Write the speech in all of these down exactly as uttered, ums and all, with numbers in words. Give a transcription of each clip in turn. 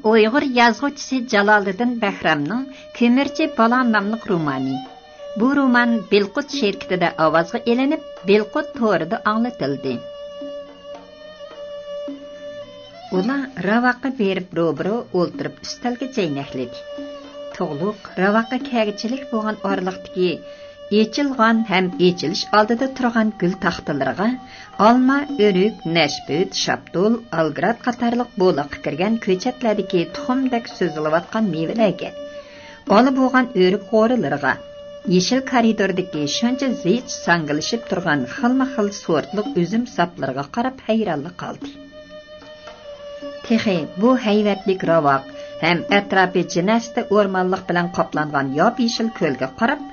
ئۇيغۇر يازغۇچىسى جالالىدىن بەھرامنىڭ كۆمۈرچى بالا ناملىق رومانى. بۇ رومان بىلقۇت شىركىتىدە ئاۋازغا ئېلىنىپ، بىلقۇت تورىدا ئاڭلىتىلدى. ئۇلار راۋاققا بېرىپ روبىرو ئولتۇرۇپ ئۈستەلگە جەينەكلىدى. تۇغلۇق راۋاققا كەگىچىلىك بولغان ئارىلىقتىكى ئېچىلغان ھەم ئېچىلىش ئالدىدا تۇرغان گۈل تاختىلىرىغا ئالما، ئۆرۈك، نەشپۈت، شاپتۇل، ئالگرات قاتارلىق بولاققا كىرگەن كۆچەتلەردىكى تۇخۇمدەك سۈزۈلۈۋاتقان مېۋىلەرگە، ئالا بولغان ئۆرۈك غورىلىرىغا، يېشىل كارىدوردىكى شۇنچە زىچ ساڭگىلىشىپ تۇرغان خىلمۇ خىل سورتلۇق ئۈزۈم ساپلىرىغا قاراپ ھەيرانلا قالدى. تېخى بۇ ھەيۋەتلىك راۋاق ھەم ئەتراپى جىنەستە ئورمانلىق بىلەن قاپلانغان ياپيېشىل كۆلگە قاراپ،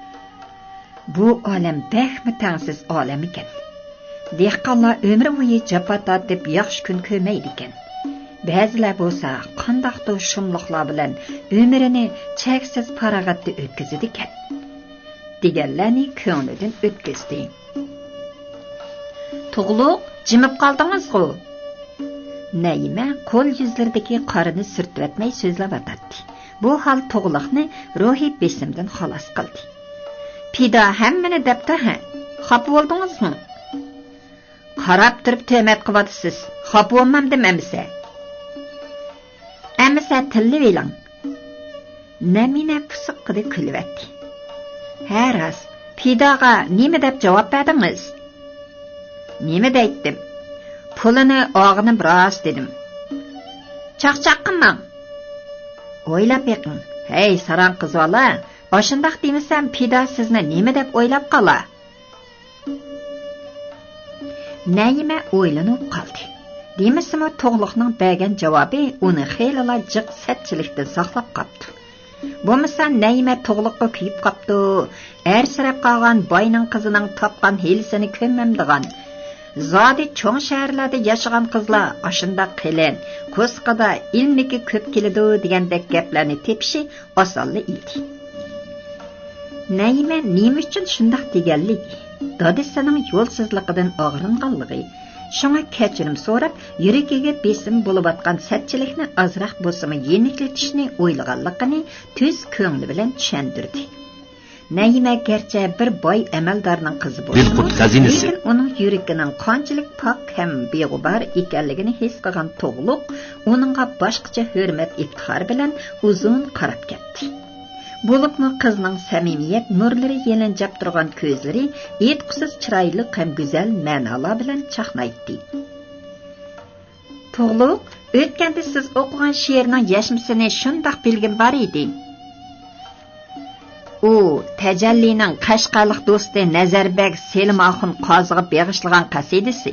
بۇ ئالەم بەكمۇ تەڭسىز ئالەم ئىكەن. دېھقانلار ئۆمرى بويى جاپا تارتىپ ياخشى كۈن كۆرمەيدىكەن. بەزىلەر بولسا قانداقتۇر شۇملۇقلار بىلەن ئۆمرىنى چەكسىز پاراغەتتە ئۆتكۈزىدىكەن، دېگەنلەرنى كۆڭلىدىن ئۆتكۈزدى. تۇغلۇق، جىمىپ قالدىڭىزغۇ؟ نەيىمە قول يۈزلىرىدىكى قارىنى سۈرتۈۋەتمەي سۆزلەۋاتاتتى. بۇ ھال تۇغلۇقنى روھىي بېسىمدىن خالاس قىلدى. پىدا ھەممىنى دەپتۇ ھە؟ خاپا بولدىڭىزمۇ؟ قاراپ تۇرۇپ تۆھمەت قىلىۋاتىسىز. خاپا بولمامدىم ئەمىسە. ئەمىسە تىللىۋېلىڭ. نەمىنە پۇسۇققىدە كۈلۈۋەتتى. ھە راست، پىداغا نېمە دەپ جاۋاب بەردىڭىز؟ نېمە دەيتتىم؟ پۇلىنى ئالغىنىم راست دېدىم. چاقچاق قىلماڭ. ئويلاپ بېقىڭ. ھەي، ساراڭ قىز بالا، ئاشۇنداق دېمىسەم، پىدا سىزنى نېمە دەپ ئويلاپ قالا؟ نەيىمە ئويلىنىپ قالدى. دېمىسىمۇ، تۇغلۇقنىڭ بەرگەن جاۋابى ئۇنى خېلىلا جىق سەتچىلىكتىن ساقلاپ قاپتۇ. بولمىسا، نەيىمە تۇغلۇققا كۆيۈپ قاپتۇ. ئەرسىرەپ قالغان باينىڭ قىزىنىڭ تاپقان ھىيلىسىنى كۆرمەمدىغان، زادى چوڭ شەھەرلەردە ياشىغان قىزلار ئاشۇنداق قېلىن، قورسىقىدا ئىلمىكى كۆپ كېلىدۇ دېگەندەك گەپلەرنى تېپىشى ئاسانلا ئىدى. نەيىمە نېمە ئۈچۈن شۇنداق دېگەنلىكى، دادىسىنىڭ يولسىزلىقىدىن ئاغرىنغانلىقى، شۇڭا كەچۈرۈم سوراپ، يۈرىكىگە بېسىم بولۇۋاتقان سەتچىلىكنى ئازراق بولسىمۇ يېنىكلىتىشنى ئويلىغانلىقىنى تۈز كۆڭلى بىلەن چۈشەندۈردى. نەيىمە گەرچە بىر باي ئەمەلدارنىڭ قىزى بولسىمۇ، بىلقۇت خەزىنىسى. لېكىن ئۇنىڭ يۈرىكىنىڭ قانچىلىك پاك ھەم بىغۇبار ئىكەنلىكىنى ھېس قىلغان تۇغلۇق ئۇنىڭغا باشقىچە ھۆرمەت ئىپتىخار بىلەن ئۇزۇن قاراپ كەتتى. بولۇپمۇ قىزنىڭ سەمىمىيەت نۇرلىرى يېلىنجاپ تۇرغان كۆزلىرى ئېيتقۇسىز چىرايلىق ھەم گۈزەل مەنالار بىلەن چاقنايتتى. تۇغلۇق، ئۆتكەندە سىز ئوقۇغان شېئىرنىڭ يەشمىسىنى شۇنداق بىلگۈم بار ئىدى. ئۇ تەجەللىنىڭ قەشقەرلىق دوستى نەزەربەگ سېلىم ئاخۇن قازىغا بېغىشلىغان قەسىدىسى.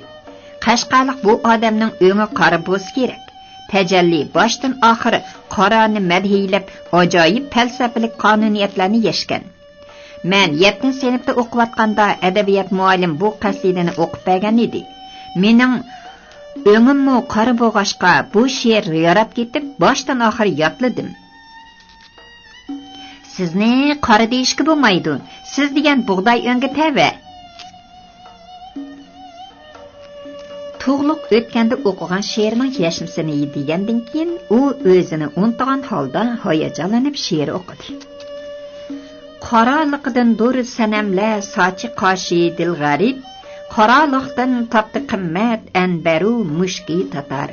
قەشقەرلىق بۇ ئادەمنىڭ ئۆڭى قارا بولسا كېرەك. تەجەللى باشتىن ئاخىر قارانى مەدھىيلەپ، ئاجايىپ پەلسەپىلىك قانۇنىيەتلەرنى يەشكەن. مەن يەتتىنچى سىنىپتا ئوقۇۋاتقاندا ئەدەبىيات مۇئەللىم بۇ قەسىدىنى ئوقۇپ بەرگەن ئىدى. مېنىڭ ئۆڭۈممۇ قارا بولغاچقا، بۇ شېئىر ياراپ كېتىپ، باشتىن ئاخىر يادلىدىم. سىزنى قارا دېيىشكە بولمايدۇ. سىز دېگەن بۇغداي ئۆڭگە تەۋە. تۇغلۇق ئۆتكەندە ئوقۇغان شېئىرنىڭ يەشمىسىنى دېگەندىن كېيىن، ئۇ ئۆزىنى ئۇنتۇغان ھالدا ھاياجانلىنىپ شېئىر ئوقۇدى. قارالىقىدىندۇر سەنەملەر ساچى قاشى دىل غەرىب، قارالىقتىن تاپتى قىممەت ئەنبەرۇ مۈشكى تاتار.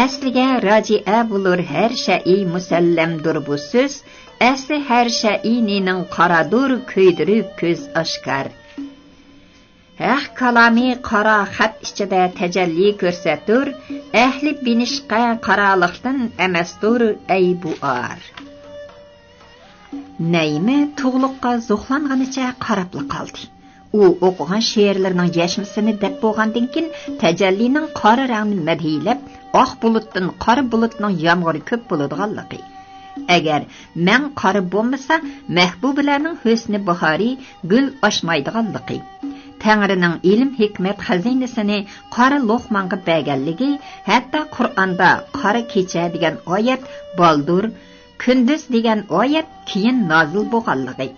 ئەسلىگە راجىئە بولۇر ھەر شەيئى مۇسەللەمدۇر بۇ سۆز، ئەسلى ھەر شەيئى نېنىڭ قارادۇر كۆيدۈرۈپ كۆز ئاشكار. ھەق كالامى قارا خەت ئىچىدە تەجەللى كۆرسەتتۇر، ئەھلى بىنىشقە قارالىقتىن ئەمەستۇر ئەي بۇ ئار. نەيىمە تۇغلۇققا زوقلانغىنىچە قاراپلا قالدى. ئۇ ئوقۇغان شېئىرلىرىنىڭ يەشمىسىنى دەپ بولغاندىن كېيىن، تەجەللىنىڭ قارا رەڭنى مەدھىيلەپ، ئاق بۇلۇتتىن قارا بۇلۇتنىڭ يامغۇرى كۆپ بولىدىغانلىقى، ئەگەر مەڭ قارا بولمىسا، مەھبۇبىلەرنىڭ ھۆسنى باھارى گۈل ئاچمايدىغانلىقى، تەڭرىنىڭ ئىلىم ھېكمەت خەزىنىسىنى قارا لوقمانغا بەرگەنلىكى، ھەتتا قۇرئاندا قارا كېچە دېگەن ئايەت بالدۇر، كۈندۈز دېگەن ئايەت كېيىن نازىل بولغانلىقى،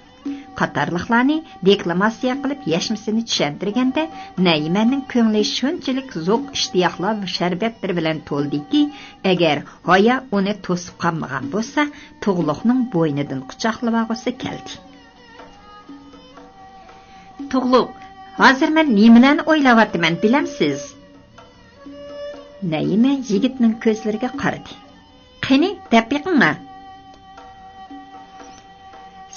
قاتارلىقلارنى دېكلاماتسىيە قىلىپ يەشمىسىنى چۈشەندۈرگەندە، نەيىمەننىڭ كۆڭلى شۇنچىلىك زوق ئىشتىياقلار ۋە شەربەتلىرى بىلەن تولدىكى، ئەگەر ھايا ئۇنى توسۇپ قالمىغان بولسا، تۇغلۇقنىڭ بوينىدىن قۇچاقلىۋالغۇسى كەلدى. تۇغلۇق، ھازىر مەن نېمىلەرنى ئويلاۋاتىمەن، بىلەمسىز؟ نەيىمە يىگىتنىڭ كۆزلىرىگە قارىدى. قېنى، دەپ بېقىڭا.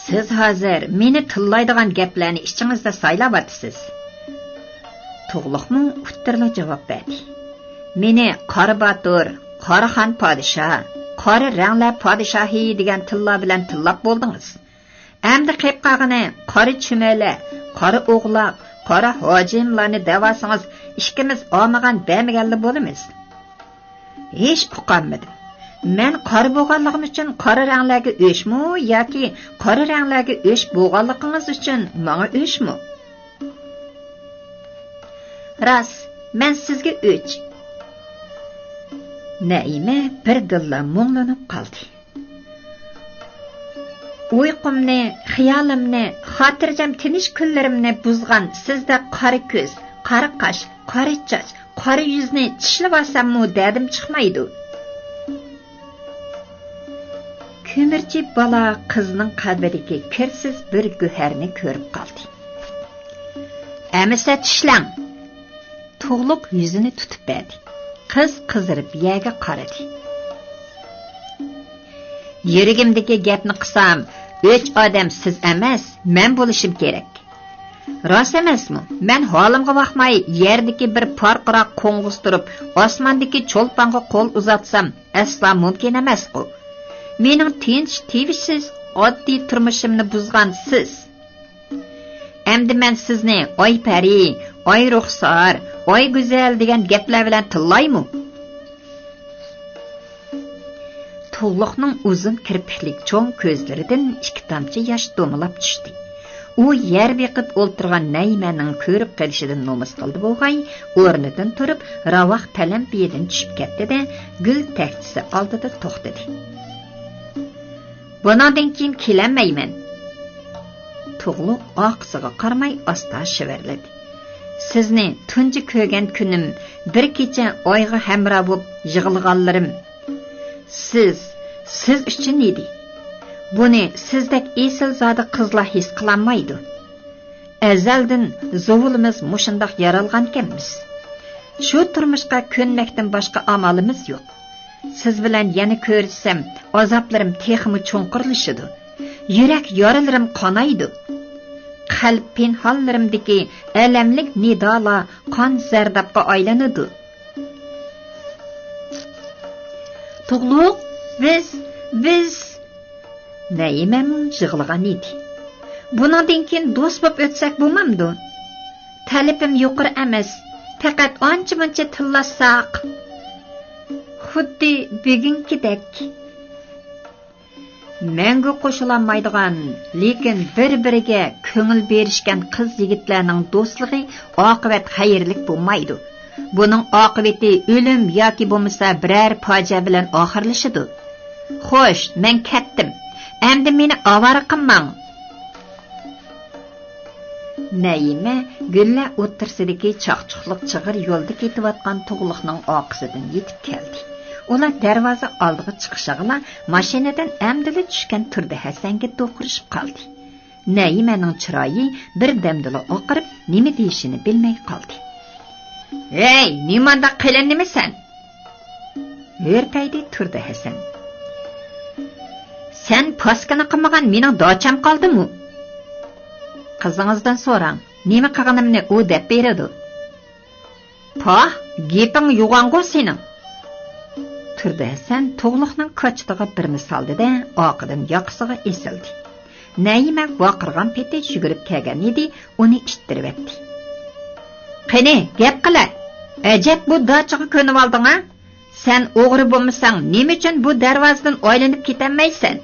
سىز ھازىر مېنى تىللايدىغان گەپلەرنى ئىچىڭىزدە سايلاۋاتىسىز. تۇغلۇقمۇ ئۇتتۇرلا جاۋاب بەردى. مېنى قارا باتۇر، قارا خان پادىشاھ، قارا رەڭلەر پادىشاھى دېگەن تىللار بىلەن تىللاپ بولدىڭىز. ئەمدى قېلىپ قالغىنى قارا چۈمۈلە، قارا ئوغلاق، قارا ھاجىملارنى دەۋالسىڭىز، ئىككىمىز ئالمىغان بەرمىگەنلا بولىمىز. ھېچ ئۇقالمىدىم. مەن قارا بولغانلىقىم ئۈچۈن قارا رەڭلەرگە ئۆچمۇ ياكى قارا رەڭلەرگە ئۆچ بولغانلىقىڭىز ئۈچۈن ماڭا ئۆچمۇ؟ راست، مەن سىزگە ئۆچ. نەئىمە بىردىنلا مۇڭلىنىپ قالدى. ئۇيقۇمنى، خىيالىمنى، خاتىرجەم تىنچ كۈنلىرىمنى بۇزغان سىزدەك قارا كۆز، قارا قاش، قارا چاچ، قارا يۈزنى چىشلىۋالساممۇ دەردىم چىقمايدۇ. كۆمۈرچى بالا قىزنىڭ قەلبىدىكى كىرسىز بىر گۆھەرنى كۆرۈپ قالدى. ئەمىسە چىشلەڭ! تۇغلۇق يۈزىنى تۇتۇپ بەردى. قىز قىزىرىپ يەرگە قارىدى. يۈرىكىمدىكى گەپنى قىلسام، ئۆچ ئادەم سىز ئەمەس، مەن بولۇشۇم كېرەك. راست ئەمەسمۇ؟ مەن ھالىمغا باقماي، يەردىكى بىر پارقىراق قوڭغۇز تۇرۇپ، ئاسماندىكى چولپانغا قول ئۇزاتسام، ئەسلا مۇمكىن ئەمەسقۇ. مېنىڭ تىنچ، تىۋىشسىز، ئاددىي تۇرمۇشۇمنى بۇزغان سىز. ئەمدى مەن سىزنى ئاي پەرى، ئاي رۇخسار، ئاي گۈزەل دېگەن گەپلەر بىلەن تىللايمۇ؟ تۇغلۇقنىڭ ئۇزۇن كىرپىكلىك چوڭ كۆزلىرىدىن ئىككى تامچە ياش دومىلاپ چۈشتى. ئۇ يەر بېقىپ ئولتۇرغان نەيمەننىڭ كۆرۈپ قېلىشىدىن نومۇس قىلدى بولغاي، ئورنىدىن تۇرۇپ، راۋاق پەلەمپىيىدىن چۈشۈپ كەتتى-دە، گۈل تەكچىسى ئالدىدا توختىدى. بۇنىڭدىن كېيىن كېلەلمەيمەن. تۇغلۇق ئارقىسىغا قارىماي ئاستا شىۋىرلىدى. سىزنى تۇنجى كۆرگەن كۈنۈم، بىر كېچە ئايغا ھەمراھ بولۇپ يىغلىغانلىرىم. سىز، سىز ئۈچۈن ئىدى. بۇنى سىزدەك ئېسىلزادە قىزلار ھېس قىلالمايدۇ. ئەزەلدىن زۇۋۇلىمىز مۇشۇنداق يارالغانكەنمىز. شۇ تۇرمۇشقا كۆنمەكتىن باشقا ئامالىمىز يوق. سىز بىلەن يەنە كۆرۈشسەم، ئازابلىرىم تېخىمۇ چوڭقۇرلىشىدۇ. يۈرەك يارىلىرىم قانايدۇ. قەلب پىنھانلىرىمدىكى ئەلەملىك نىدالار قان زەردابقا ئايلىنىدۇ. تۇغلۇق، بىز، بىز نەيىمەمۇ يىغلىغان ئىدى. بۇنىڭدىن كېيىن دوست بولۇپ ئۆتسەك بولمامدۇ؟ تەلىپىم يۇقىرى ئەمەس، پەقەت ئانچە-مۇنچە تىللاشساق. خۇددى بۈگۈنكىدەك. مەڭگۈ قوشۇلالمايدىغان، لېكىن بىر-بىرىگە كۆڭۈل بېرىشكەن قىز-يىگىتلەرنىڭ دوستلۇقى ئاقىۋەت خەيرلىك بولمايدۇ. بۇنىڭ ئاقىۋىتى ئۆلۈم ياكى بولمىسا بىرەر پاجىئە بىلەن ئاخىرلىشىدۇ. خوش، مەن كەتتىم. ئەمدى مېنى ئاۋارە قىلماڭ. نەيىمە گۈللەر ئوتتۇرىسىدىكى چاقچۇقلۇق چىغىر يولدا كېتىۋاتقان تۇغلۇقنىڭ ئارقىسىدىن يېتىپ كەلدى. ئۇلار دەرۋازا ئالدىغا چىقىشىغىلا ماشىنىدىن ئەمدىلا چۈشكەن تۇردى ھەسەنگە دوقۇرۇشۇپ قالدى. نەيىمەنىڭ چىرايى بىردەمدىلا ئاقىرىپ، نېمە دېيىشىنى بىلمەي قالدى. ھەي، نېمانداق قېلىن نېمىسەن؟ ھۆرپەيدى تۇردى ھەسەن. سەن پاسكىنا قىلمىغان مېنىڭ داچام قالدىمۇ؟ قىزىڭىزدىن سوراڭ، نېمە قىلغىنىمنى ئۇ دەپ بېرىدۇ. پاھ، گېپىڭ يوغانغۇ سېنىڭ! تۇردى ھەسەن تۇغلۇقنىڭ كاچىتىغا بىرنى سالدى-دە، ئارقىدىن ياقىسىغا ئېسىلدى. نەيىمە ۋارقىرىغان پېتى يۈگۈرۈپ كەلگەن ئىدى، ئۇنى ئىتتىرىۋەتتى. قېنى، گەپ قىلە! ئەجەب بۇ داچىغا كۆنۈۋالدىڭ-ھە؟ سەن ئوغرى بولمىساڭ، نېمە ئۈچۈن بۇ دەرۋازىدىن ئايلىنىپ كېتەلمەيسەن؟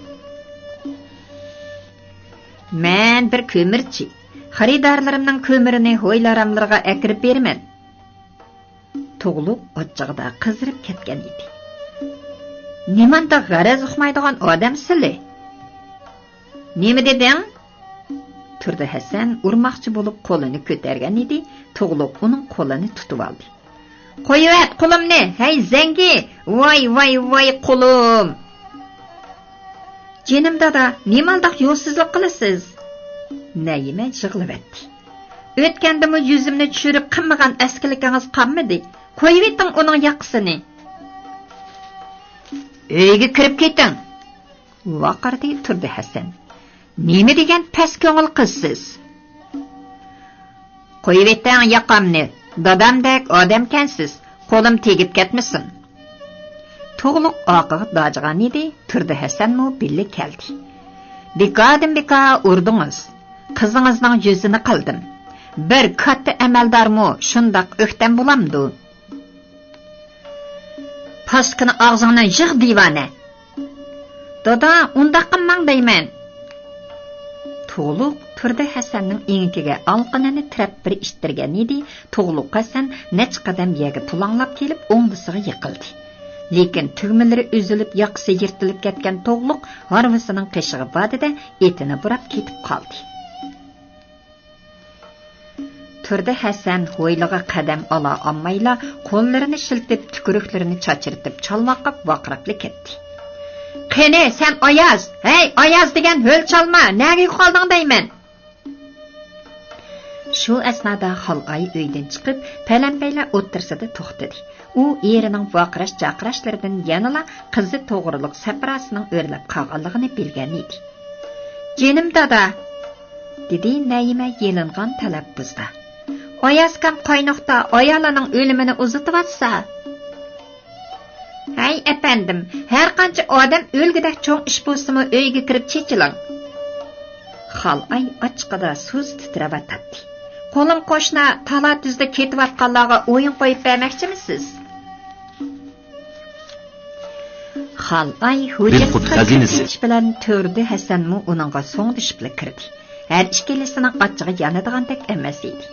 مەن بىر كۆمۈرچى. خېرىدارلىرىمنىڭ كۆمۈرىنى ھويلاراملىرىغا ئەكىرىپ بېرىمەن. تۇغلۇق ئاچچىقىدا قىزىرىپ كەتكەن ئىدى. نېمانداق غەرەز ئۇقمايدىغان ئادەمسىلە! نېمە دېدىڭ؟ تۇردى ھەسەن ئۇرماقچى بولۇپ قولىنى كۆتەرگەن ئىدى، تۇغلۇق ئۇنىڭ قولىنى تۇتۇۋالدى. قويۇۋەت قولۇمنى، ھەي زەڭگى! ۋاي، ۋاي، ۋاي قولۇم! جېنىم دادا، نېمانداق يولسىزلىق قىلىسىز؟ نەيىمە يىغلىۋەتتى. ئۆتكەندىمۇ يۈزۈمنى چۈشۈرۈپ قىلمىغان ئەسكىلىكىڭىز قالمىدى. قويۇۋېتىڭ ئۇنىڭ ياقىسىنى. ئۆيگە كىرىپ كېتىڭ! ۋارقىرىدى تۇردى ھەسەن. نېمە دېگەن پەس كۆڭۈل قىزسىز! قويۇۋېتىڭ ياقامنى، دادامدەك ئادەمكەنسىز، قولۇم تېگىپ كەتمىسۇن. تۇغلۇق ئارقىغا داجىغان ئىدى، تۇردى ھەسەنمۇ بىللە كەلدى. بىكاردىن بىكار ئۇردىڭىز، قىزىڭىزنىڭ يۈزىنى قىلدىم. بىر كاتتا ئەمەلدارمۇ شۇنداق ئۆكتەم بولامدۇ؟ پاسكىنا ئاغزىڭنى يىغ دىۋانە! دادا، ئۇنداق قىلماڭ دەيمەن! تۇغلۇق تۇردى ھەسەننىڭ ئېڭىكىگە ئالىقىنىنى تىرەپ بىر ئىتتىرگەن ئىدى، تۇغلۇق ھەسەن نەچچە قەدەم يەرگە پۇلاڭلاپ كېلىپ ئوڭدىسىغا يىقىلدى. لېكىن تۈگمىلىرى ئۈزۈلۈپ ياقىسى يىرتىلىپ كەتكەن تۇغلۇق ھارۋىسىنىڭ قېشىغا باردى-دە، ئېتىنى بۇراپ كېتىپ قالدى. تۇردى ھەسەن ھويلىغا قەدەم ئالا ئالمايلا، قوللىرىنى شىلتىپ، تۈكۈرۈكلىرىنى چاچرىتىپ، چالۋاقاپ ۋارقىراپلا كەتتى. قېنى، سەن ئاياز! ھەي، ئاياز دېگەن ھۆل چالما! نەگە يوقالدىڭ دەيمەن! شۇ ئەسنادا خالئاي ئۆيدىن چىقىپ، پەلەمپەيلەر ئوتتۇرىسىدا توختىدى. ئۇ ئېرىنىڭ ۋارقىراش-جارقىراشلىرىدىن يەنىلا قىزى توغرۇلۇق سەپراسىنىڭ ئۆرلەپ قالغانلىقىنى بىلگەن ئىدى. جېنىم دادا! دېدى نەيىمە يېلىنغان تەلەپپۇزدا. ئايازكام قايناقتا ئايالىنىڭ ئۆلۈمىنى ئۇزىتىۋاتسا! ھەي ئەپەندىم، ھەرقانچە ئادەم ئۆلگۈدەك چوڭ ئىش بولسىمۇ ئۆيگە كىرىپ چېچىلىڭ. خالئاي ئاچچىقىدا سۇس تىترەۋاتاتتى. قولۇم قوشنا تالا-تۈزدە كېتىۋاتقانلارغا ئويۇن قويۇپ بەرمەكچىمىسىز؟ خالئاي ھۇجرىدىن خەزىنىسى كىرىپ كېتىش بىلەن تۇردى ھەسەنمۇ ئۇنىڭغا سوڭدىشىپلا كىردى. ھەر ئىككىلىسىنىڭ ئاچچىقى يانىدىغاندەك ئەمەس ئىدى.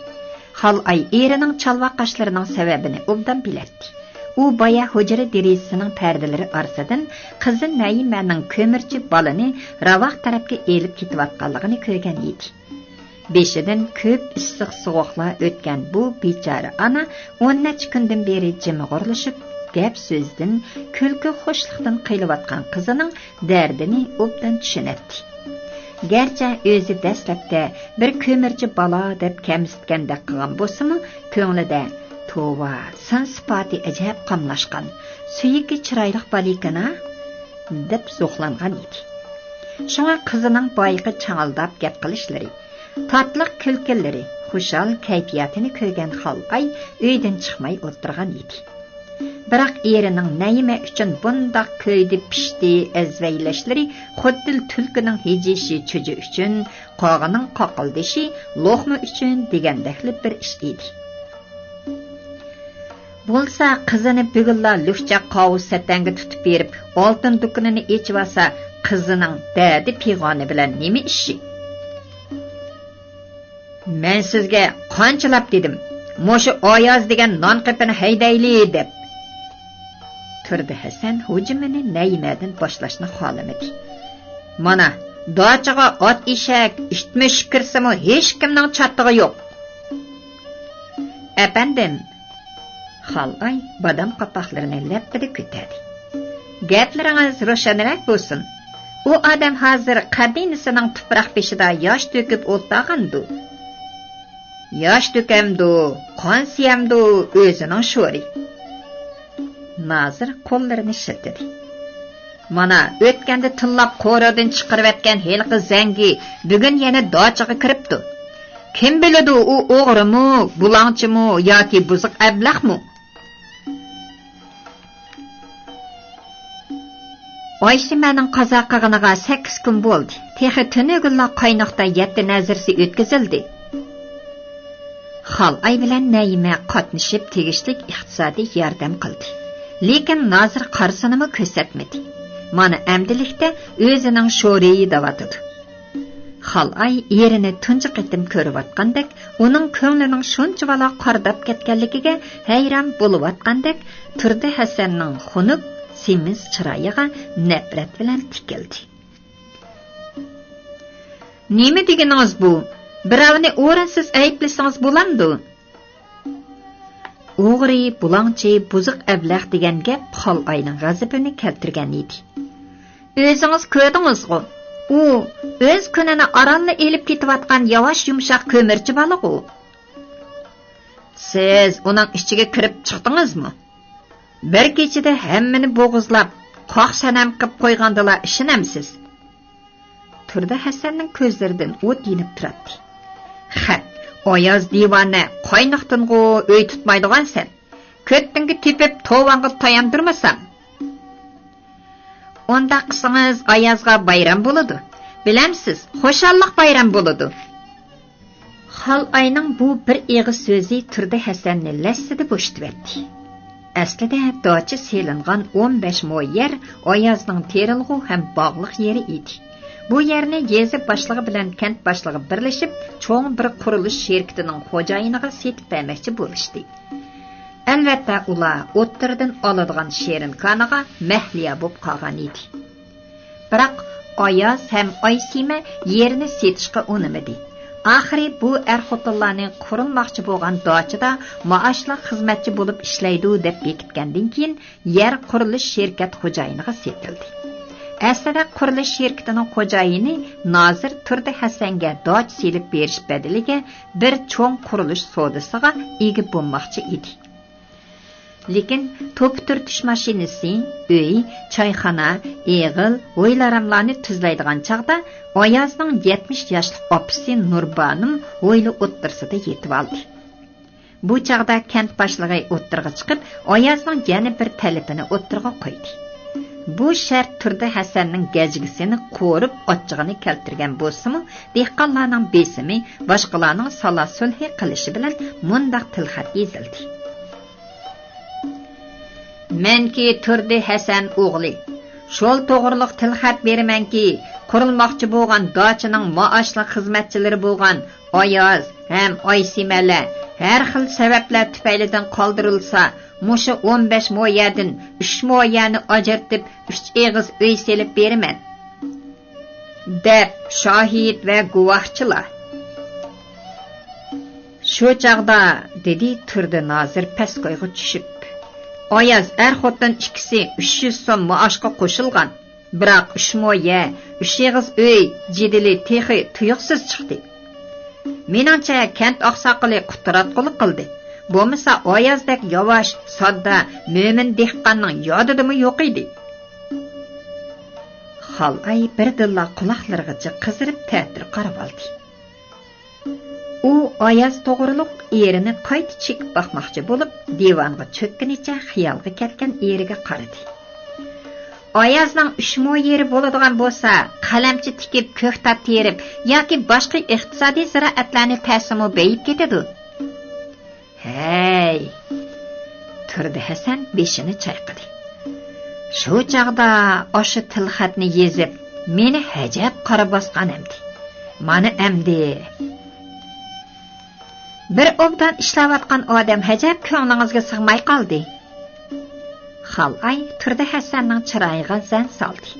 خالئاي ئېرىنىڭ چالۋاق قاشلىرىنىڭ سەۋەبىنى ئوبدان بىلەتتى. ئۇ بايا ھۇجرا دېرىزىسىنىڭ پەردىلىرى ئارىسىدىن قىزى نەيىمەنىڭ كۆمۈرچى بالىنى راۋاق تەرەپكە ئېلىپ كېتىۋاتقانلىقىنى كۆرگەن ئىدى. بېشىدىن كۆپ ئىسسىق سوغۇقلار ئۆتكەن بۇ بىچارە ئانا ئون نەچچە كۈندىن بېرى جىمىغۇرلىشىپ، گەپ-سۆزدىن، كۈلكە-خوشلۇقتىن قىينىلىۋاتقان قىزىنىڭ دەردىنى ئوبدان چۈشىنەتتى. گەرچە ئۆزى دەسلەپتە بىر كۆمۈرچى بالا دەپ كەمسىتكەندەك قىلغان بولسىمۇ، كۆڭلىدە، توۋا، سان-سىپاتى ئەجەب قاملاشقان، سۆيۈكى چىرايلىق بالىكەن-ھە، دەپ زوقلانغان ئىدى. شۇڭا قىزىنىڭ بايىقى چاڭالداپ گەپ قىلىشلىرى، تاتلىق كۈلكىلىرى، خۇشال كەيپىياتىنى كۆرگەن خالئاي ئۆيدىن چىقماي ئولتۇرغان ئىدى. بىراق ئېرىنىڭ نەيىمە ئۈچۈن بۇنداق كۆيدى، پىشتى، ئەزۋەيلەشلىرى خۇددى تۈلكىنىڭ ھىجىيىشى چۈجە ئۈچۈن، قاغىنىڭ قاقىلدىشى لوقما ئۈچۈن دېگەندەكلا بىر ئىش ئىدى. بولسا قىزىنى بۈگۈنلا لۈكچە قاۋۇس سەتەڭگە تۇتۇپ بېرىپ، ئالتۇن دۇكىنىنى ئېچىۋالسا، قىزىنىڭ دەردى پىغانى بىلەن نېمە ئىشى؟ مەن سىزگە قانچىلاپ دېدىم، مۇشۇ ئاياز دېگەن نان قېپىنى ھەيدەيلى دەپ. تۇردى ھەسەن ھۇجۇمىنى نەيىمەدىن باشلاشنى خالىمىدى. مانا، داچىغا ئات ئېشەك، ئىت مۈشۈك كىرسىمۇ ھېچكىمنىڭ چاتىقى يوق. ئەپەندىم، خالئاي بادام قاپاقلىرىنى لەپپىدە كۆتەردى. گەپلىرىڭىز روشەنرەك بولسۇن. ئۇ ئادەم ھازىر قەدىنىسىنىڭ تۇپراق بېشىدا ياش تۆكۈپ ئولتۇرغاندۇ؟ ياش تۆكەمدۇ، قان سىيەمدۇ، ئۆزىنىڭ شورى. نازىر قوللىرىنى شىلتىدى. مانا، ئۆتكەندە تىللاپ قورۇدىن چىقىرىۋەتكەن ھېلىقى زەڭگى بۈگۈن يەنە داچىغا كىرىپتۇ. كىم بىلىدۇ، ئۇ ئوغرىمۇ، بۇلاڭچىمۇ ياكى بۇزۇق ئەبلەخمۇ؟ ئايشىمەنىڭ قازا قىلغىنىغا سەككىز كۈن بولدى. تېخى تۈنۈگۈنلا قايناقتا يەتتە نەزىرىسى ئۆتكۈزۈلدى. خالئاي بىلەن نەيىمە قاتنىشىپ تېگىشلىك ئىقتىسادىي ياردەم قىلدى. لېكىن نازىر قارىسىنىمۇ كۆرسەتمىدى. مانا ئەمدىلىكتە ئۆزىنىڭ شورىيى دەۋاتىدۇ. خالئاي ئېرىنى تۇنجى قېتىم كۆرۈۋاتقاندەك، ئۇنىڭ كۆڭلىنىڭ شۇنچىۋالا قارىداپ كەتكەنلىكىگە ھەيران بولۇۋاتقاندەك، تۇردى ھەسەننىڭ خۇنۈك، سېمىز چىرايىغا نەپرەت بىلەن تىكىلدى. نېمە دېگىنىڭىز بۇ؟ بىراۋنى ئورۇنسىز ئەيىبلىسىڭىز بولامدۇ؟ ئوغرى، بۇلاڭچى، بۇزۇق ئەبلەخ دېگەن گەپ خالئاينىڭ غەزىپىنى كەلتۈرگەن ئىدى. ئۆزىڭىز كۆردىڭىزغۇ، ئۇ ئۆز كۈنىنى ئارانلا ئېلىپ كېتىۋاتقان ياۋاش يۇمشاق كۆمۈرچى بالىغۇ. سىز ئۇنىڭ ئىچىگە كىرىپ چىقتىڭىزمۇ؟ بىر كېچىدە ھەممىنى بوغۇزلاپ، قاق سەنەم قىپ قويغاندىلا ئىشىنەمسىز؟ تۇردى ھەسەننىڭ كۆزلىرىدىن ئوت يېنىپ تۇراتتى. خەت، ئاياز دىۋانە، قاينىقتىنغۇ ئۆي تۇتمايدىغانسەن. كۆتۈڭگە تېپىپ توۋاڭغا تاياندۇرمىسام. ئۇنداق قىلسىڭىز ئايازغا بايرام بولىدۇ. بىلەمسىز، خۇشاللىق بايرام بولىدۇ. خالئاينىڭ بۇ بىر ئېغىز سۆزى تۇردى ھەسەننى لەسسىدە بوشىتىۋەتتى. ئەسلىدە داچا سېلىنغان ئون بەش مو يەر ئايازنىڭ تېرىلغۇ ھەم باغلىق يېرى ئىدى. بۇ يەرنى يېزا باشلىقى بىلەن كەنت باشلىقى بىرلىشىپ، چوڭ بىر قۇرۇلۇش شىركىتىنىڭ خوجايىنىغا سېتىپ بەرمەكچى بولۇشتى. ئەلۋەتتە، ئۇلار ئوتتۇرىدىن ئالىدىغان شېرىن كانىغا مەھلىيا بولۇپ قالغان ئىدى. بىراق ئاياز ھەم ئايسىمە يېرىنى سېتىشقا ئۇنىمىدى. ئاخىرى بۇ ئەر-خوتۇنلارنى قۇرۇلماقچى بولغان داچىدا مائاشلىق خىزمەتچى بولۇپ ئىشلەيدۇ دەپ بېكىتكەندىن كېيىن، يەر قۇرۇلۇش شىركەت خوجايىنىغا سېتىلدى. ئەسلىدە قۇرۇلۇش شىركىتىنىڭ خوجايىنى نازىر تۇردى ھەسەنگە داچا سېلىپ بېرىش بەدىلىگە بىر چوڭ قۇرۇلۇش سودىسىغا ئىگە بولماقچى ئىدى. لېكىن توپا تۈرتۈش ماشىنىسى، ئۆي، چايخانا، ئېغىل، ھويلا-ھاراملارنى تۈزلەيدىغان چاغدا ئايازنىڭ يەتمىش ياشلىق ئاپىسى نۇربانۇم ھويلا ئوتتۇرىسىدا يېتىۋالدى. بۇ چاغدا كەنت باشلىقى ئوتتۇرىغا چىقىپ، ئايازنىڭ يەنە بىر تەلىپىنى ئوتتۇرىغا قويدى. بۇ شەرت تۇردى ھەسەننىڭ گەجگىسىنى قورۇپ ئاچچىقىنى كەلتۈرگەن بولسىمۇ، دېھقانلارنىڭ بېسىمى، باشقىلارنىڭ سالا-سۈلھى قىلىشى بىلەن مۇنداق تىلخەت يېزىلدى. مەنكى تۇردى ھەسەن ئوغلى. شول توغرىلىق تىلخەت بېرىمەنكى، قۇرۇلماقچى بولغان داچىنىڭ مائاشلىق خىزمەتچىلىرى بولغان ئاياز ھەم ئايسىمەلەر ھەر خىل سەۋەبلەر تۈپەيلىدىن قالدۇرۇلسا، مۇشۇ ئون بەش مو يەردىن ئۈچ مو يەرنى ئاجرىتىپ، ئۈچ ئېغىز ئۆي سېلىپ بېرىمەن. دەپ شاھىت ۋە گۇۋاھچىلار. شۇ چاغدا، دېدى تۇردى نازىر پەس كويغا چۈشۈپ، ئاياز ئەر-خوتۇن ئىككىسى ئۈچ يۈز سوم مائاشقا قوشۇلغان، بىراق ئۈچ مو يەر، ئۈچ ئېغىز ئۆي جېدىلى تېخى تۇيۇقسىز چىقتى. مېنىڭچە، كەنت ئاقساقىلى قۇتراتقۇلۇق قىلدى. بولمىسا ئايازدەك ياۋاش، ساددا، مۆمىن دېھقاننىڭ يادىدىمۇ يوق ئىدى. خالئاي بىردىنلا قۇلاقلىرىغىچە قىزىرىپ تەتۈر قارىۋالدى. ئۇ ئاياز توغرۇلۇق ئېرىنى قايتا چېكىپ باقماقچى بولۇپ، دىۋانغا چۆككىنىچە خىيالغا كەتكەن ئېرىگە قارىدى. ئايازنىڭ ئۈچ مو يېرى بولىدىغان بولسا، قەلەمچە تىكىپ، كۆكتات تېرىپ ياكى باشقا ئىقتىسادىي زىرائەتلەرنى تەرسىمۇ بېيىپ كېتىدۇ. ھەي! تۇردى ھەسەن بېشىنى چايقىدى. شۇ چاغدا ئاشۇ تىلخەتنى يېزىپ، مېنى ھەجەپ قارا باسقان ئەمدى. مانا ئەمدى. بىر ئوبدان ئىشلەۋاتقان ئادەم ھەجەپ كۆڭلىڭىزگە سىغماي قالدى. خالئاي تۇردى ھەسەننىڭ چىرايىغا زەن سالدى.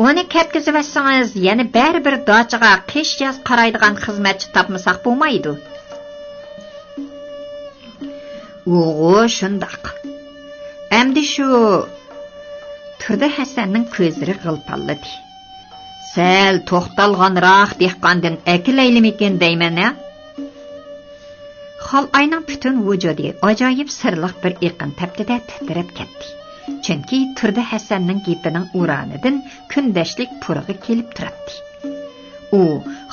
ئۇنى كەتكۈزۈۋەتسىڭىز، يەنە بەرىبىر داچىغا قىش-ياز قارايدىغان خىزمەتچى تاپمىساق بولمايدۇ. ئۇغۇ شۇنداق. ئەمدى شۇ. تۇردى ھەسەننىڭ كۆزلىرى غىلپاللىدى. سەل توختالغانراق دېھقاندىن ئەكېلەيلىمىكىن دەيمەن ھە؟ خالئاينىڭ پۈتۈن ۋۇجۇدى ئاجايىپ سىرلىق بىر ئېقىن تەپتىدە تىترەپ كەتتى. چۈنكى تۇردى ھەسەننىڭ گېپىنىڭ ئۇرانىدىن كۈندەشلىك پۇرىقى كېلىپ تۇراتتى. ئۇ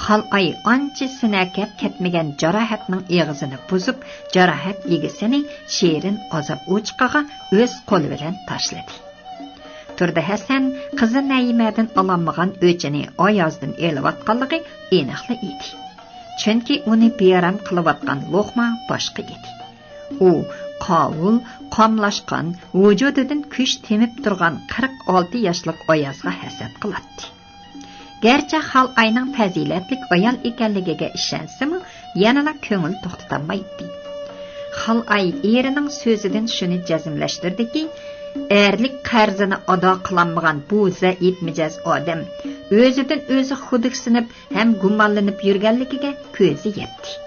خالئاي ئانچە سىنە كەپ كەتمىگەن جاراھەتنىڭ ئېغىزىنى بۇزۇپ، جاراھەت ئىگىسىنى شېرىن ئازاب ئوچىقىغا ئۆز قولى بىلەن تاشلىدى. تۇردى ھەسەن قىزى نەيىمەدىن ئالالمىغان ئۆچىنى ئايازدىن ئېلىۋاتقانلىقى ئېنىقلا ئىدى. چۈنكى ئۇنى بىئارام قىلىۋاتقان لوقما باشقا ئىدى. ئۇ قاۋۇل، قاملاشقان، ۋۇجۇدىدىن كۈچ تېمىپ تۇرغان قىرىق ئالتە ياشلىق ئايازغا ھەسەت قىلاتتى. گەرچە خالئاينىڭ پەزىلەتلىك ئايال ئىكەنلىكىگە ئىشەنسىمۇ، يەنىلا كۆڭۈل توختىتالمايتتى. خالئاي ئېرىنىڭ سۆزىدىن شۇنى جەزملەشتۈردىكى، ئەرلىك قەرزىنى ئادا قىلالمىغان بۇ زەئىپ مىجەز ئادەم ئۆزىدىن ئۆزى خۇدۈكسىنىپ ھەم گۇمانلىنىپ يۈرگەنلىكىگە كۆزى يەتتى.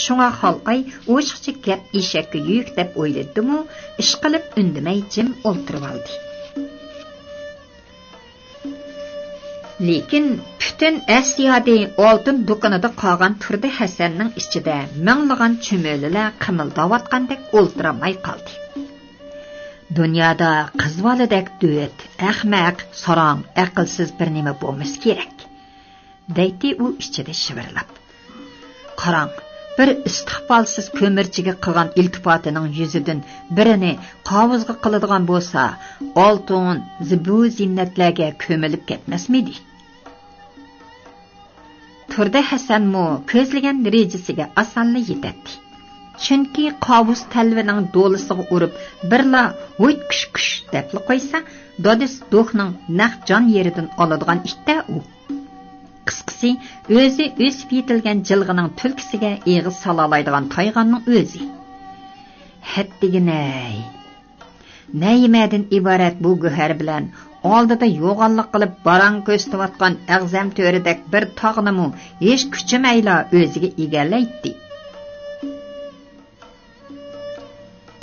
شۇڭا خالئاي ئوشۇقچە گەپ ئېشەككە يۈك دەپ ئويلىدىمۇ، ئىشقىلىپ ئۈندىمەي جىم ئولتۇرۇۋالدى. لېكىن پۈتۈن ئەس-يادى ئالتۇن دۇكىنىدا قالغان تۇردى ھەسەننىڭ ئىچىدە مىڭلىغان چۈمۈلىلەر قىمىلداۋاتقاندەك ئولتۇرالماي قالدى. دۇنيادا قىز بالىدەك دۆت، ئەخمەق، ساراڭ، ئەقىلسىز بىر نېمە بولمىسا كېرەك، دەيتتى ئۇ ئىچىدە شىۋىرلاپ. قاراڭ، بىر ئىستىقبالسىز كۆمۈرچىگە قىلغان ئىلتىپاتىنىڭ يۈزىدىن بىرىنى قاۋۇزغا قىلىدىغان بولسا، ئالتۇن، زىبۇ زىننەتلەرگە كۆمۈلۈپ كەتمەسمىدى؟ تۇردى ھەسەنمۇ كۆزلىگەن رېجىسىگە ئاسانلا يېتەتتى. چۈنكى قاۋۇز تەلۋىنىڭ دولىسىغا ئۇرۇپ، بىرلا ھۇيت كۈش كۈش دەپلا قويسا، دادىسى دوكنىڭ نەق جان يېرىدىن ئالىدىغان ئىت-تە ئۇ. قىسقىسى، ئۆزى ئۆسۈپ يېتىلگەن جىلغىنىڭ تۈلكىسىگە ئېغىز سالالايدىغان تايغاننىڭ ئۆزى. ھەتتىگىنەي! نەيىمەدىن ئىبارەت بۇ گۆھەر بىلەن ئالدىدا يوغانلىق قىلىپ باراڭ كۆرسىتىۋاتقان ئەغزەم تۆرىدەك بىر تاغنىمۇ ھېچ كۈچىمەيلا ئۆزىگە ئىگىلەيتتى.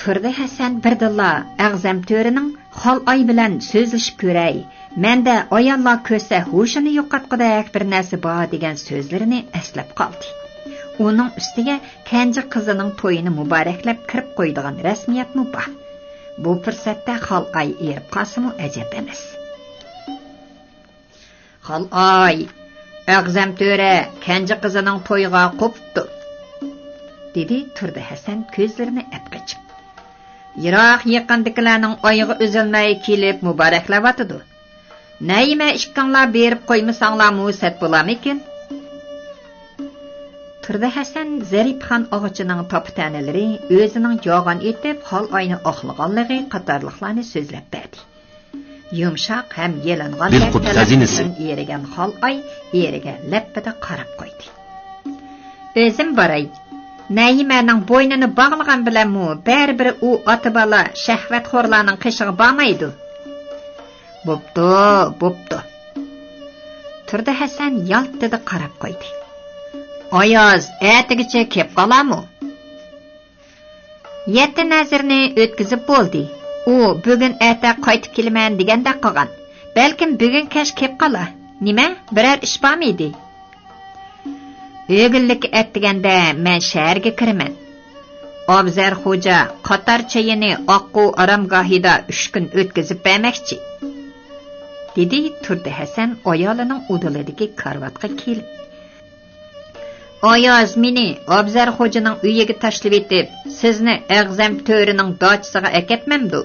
تۇردى ھەسەن بىردىنلا ئەغزەم تۆرىنىڭ خالئاي بىلەن سۆزلىشىپ كۆرەي، مەندە ئاياللار كۆرسە ھوشىنى يوقاتقۇدەك بىر نەرسە بار دېگەن سۆزلىرىنى ئەسلەپ قالدى. ئۇنىڭ ئۈستىگە كەنجى قىزىنىڭ تويىنى مۇبارەكلەپ كىرىپ قويىدىغان رەسمىيەتمۇ بار. بۇ پۇرسەتتە خالئاي ئېرىپ قالسىمۇ ئەجەب ئەمەس. خالئاي، ئەغزەم تۆرە كەنجى قىزىنىڭ تويىغا قوپۇپتۇ، دېدى تۇردى ھەسەن كۆزلىرىنى ئەپقېچىپ. يىراق يېقىندىكىلەرنىڭ ئايىغى ئۈزۈلمەي كېلىپ مۇبارەكلەۋاتىدۇ. نەيىمە ئىككىڭلار بېرىپ قويمىساڭلارمۇ سەت بولارمىكىن؟ تۇردى ھەسەن زەرىپخان ئاغىچىنىڭ تاپا-تەنىلىرى ئۆزىنىڭ ياغان ئېتىپ خالئاينى ئاقلىغانلىقى قاتارلىقلارنى سۆزلەپ بەردى. يۇمشاق ھەم يېلىنغاندەك بىلقۇت خەزىنىسى. تەلەپپۇزدىن ئېرىگەن خالئاي ئېرىگە لەپپىدە قاراپ قويدى. ئۆزۈم باراي. نەيىمەنىڭ بوينىنى باغلىغان بىلەنمۇ بەرىبىر ئۇ ئاتا-بالا شەھۋەتخورلارنىڭ قېشىغا بارمايدۇ. بوپتۇ، بوپتۇ. تۇردى ھەسەن يالتىدە قاراپ قويدى. ئاياز ئەتىگىچە كېپ قالارمۇ؟ يەتتە نەزىرنى ئۆتكۈزۈپ بولدى. ئۇ بۈگۈن ئەتە قايتىپ كېلىمەن دېگەندەك قىلغان. بەلكىم بۈگۈن كەچ كېپ قالار. نېمە، بىرەر ئىش بارمىدى؟ ئۆگۈنلۈككە ئەتىگەندە مەن شەھەرگە كىرىمەن. ئابزەر خوجا قاتار چېيىنى ئاققۇ ئارامگاھىدا ئۈچ كۈن ئۆتكۈزۈپ بەرمەكچى، دېدى تۇردى ھەسەن ئايالىنىڭ ئۇدۇلىدىكى كارىۋاتقا كېلىپ. ئاياز مېنى ئابزەر خوجىنىڭ ئۆيىگە تاشلىۋېتىپ، سىزنى ئەغزەم تۆرىنىڭ داچىسىغا ئەكەتمەمدۇ؟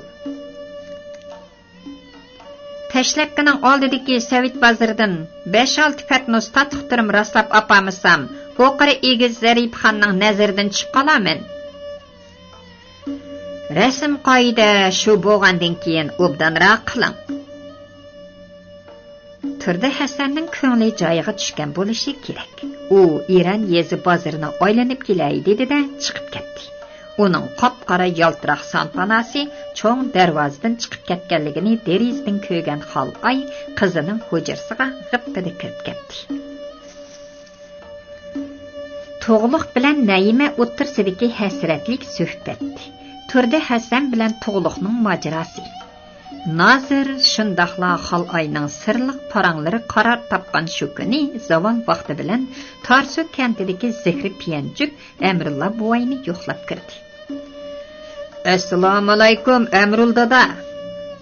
تاشلەپكىنىڭ ئالدىدىكى سەۋىت بازىرىدىن بەش-ئالتە پەتنۇس تاتلىق تۈرۈم راسلاپ ئاپارمىسام، ئوقىرى ئېگىز زەرىپخاننىڭ نەزىرىدىن چۈشۈپ قالارمەن. رەسىم قائىدە شۇ بولغاندىن كېيىن ئوبدانراق قىلىڭ. تۇردى ھەسەننىڭ كۆڭلى جايىغا چۈشكەن بولۇشى كېرەك. ئۇ ئېرەن يېزا بازىرىنى ئايلىنىپ كېلەي دېدى-دە، چىقىپ كەتتى. ئۇنىڭ قاپقارا يالتىراق سانپاناسى چوڭ دەرۋازىدىن چىقىپ كەتكەنلىكىنى دېرىزىدىن كۆرگەن خالئاي قىزىنىڭ ھۇجرىسىغا غىپپىدە كىرىپ كەتتى. تۇغلۇق بىلەن نەيىمە ئوتتۇرىسىدىكى ھەسرەتلىك سۆھبەت. تۇردى ھەسەن بىلەن تۇغلۇقنىڭ ماجىراسى. نازىر شۇنداقلا خالئاينىڭ سىرلىق پاراڭلىرى قارار تاپقان شۇ كۈنى زاۋال ۋاقتى بىلەن تارسۇ كەنتىدىكى زېھرى پىيەنجۈك ئەمرۇللا بوۋاينى يوقلاپ كىردى. ئەسسالامۇئەلەيكۇم ئەمرۇل دادا.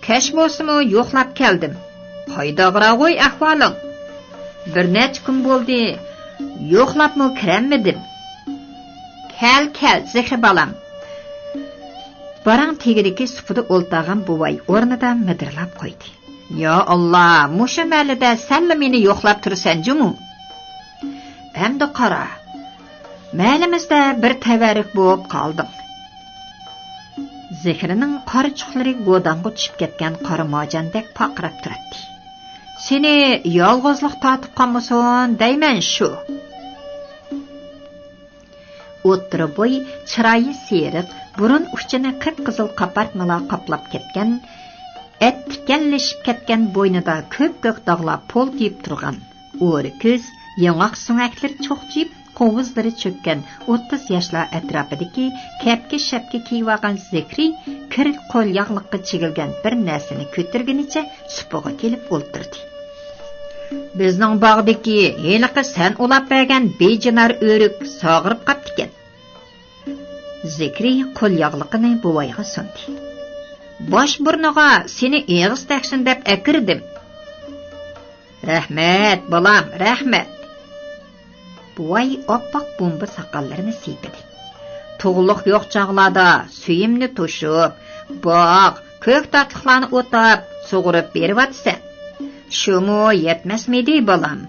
كەچ بولسىمۇ يوقلاپ كەلدىم. قايداغراغۇي ئەھۋالىڭ؟ بىر نەچچە كۈن بولدى، يوقلاپمۇ كىرەلمىدىم. كەل، كەل، زېھرى بالام. باراڭ تېگىدىكى سۇپىدا ئولتۇرغان بوۋاي ئورنىدا مىدىرلاپ قويدى. يا ئاللا، مۇشۇ مەھەللىدە سەنلا مېنى يوقلاپ تۇرىسەن جۇمۇ؟ ئەمدى قارا، مەھەللىمىزدە بىر تەۋەررۈك بولۇپ قالدىڭ. زېھرىنىڭ قارىچۇقلىرى گوداڭغا چۈشۈپ كەتكەن قارا مارجاندەك پارقىراپ تۇراتتى. سېنى يالغۇزلۇق تارتىپ قالمىسۇن دەيمەن شۇ. ئوتتۇرا بوي، چىرايى سېرىق، بۇرۇن ئۇچىنى قىپقىزىل قاپارتمىلار قاپلاپ كەتكەن ئەت تىكەنلىشىپ كەتكەن بوينىدا كۆپكۆك داغلار پولتىيىپ تۇرغان، ئورا كۆز، ياڭاق سۆڭەكلىرى چوقچىيىپ، قوۋۇزلىرى چۆككەن ئوتتۇز ياشلار ئەتراپىدىكى كەپكە-شەپكە كىيىۋالغان زىكرى كىر قول ياغلىققا چىگىلگەن بىر نەرسىنى كۆتۈرگىنىچە سۇپىغا كېلىپ ئولتۇردى. بىزنىڭ باغدىكى ھېلىقى سەن ئۇلاپ بەرگەن بىجىنار ئۆرۈك ساغىرىپ قاپتىكەن. زىكرى قول ياغلىقىنى بوۋايغا سۇندى. باش بۇرنىغا سېنى ئېغىز تەگسۇن دەپ ئەكىردىم. رەھمەت، بالام، رەھمەت. بوۋاي ئاپئاق بومبا ساقاللىرىنى سىيپىدى. تۇغلۇق يوق چاغلاردا سۈيۈمنى توشۇپ، باغ، كۆكتاتلىقلارنى ئوتاپ، سۇغۇرۇپ بېرىۋاتىسەن. شۇمۇ يەتمەسمىدى، بالام؟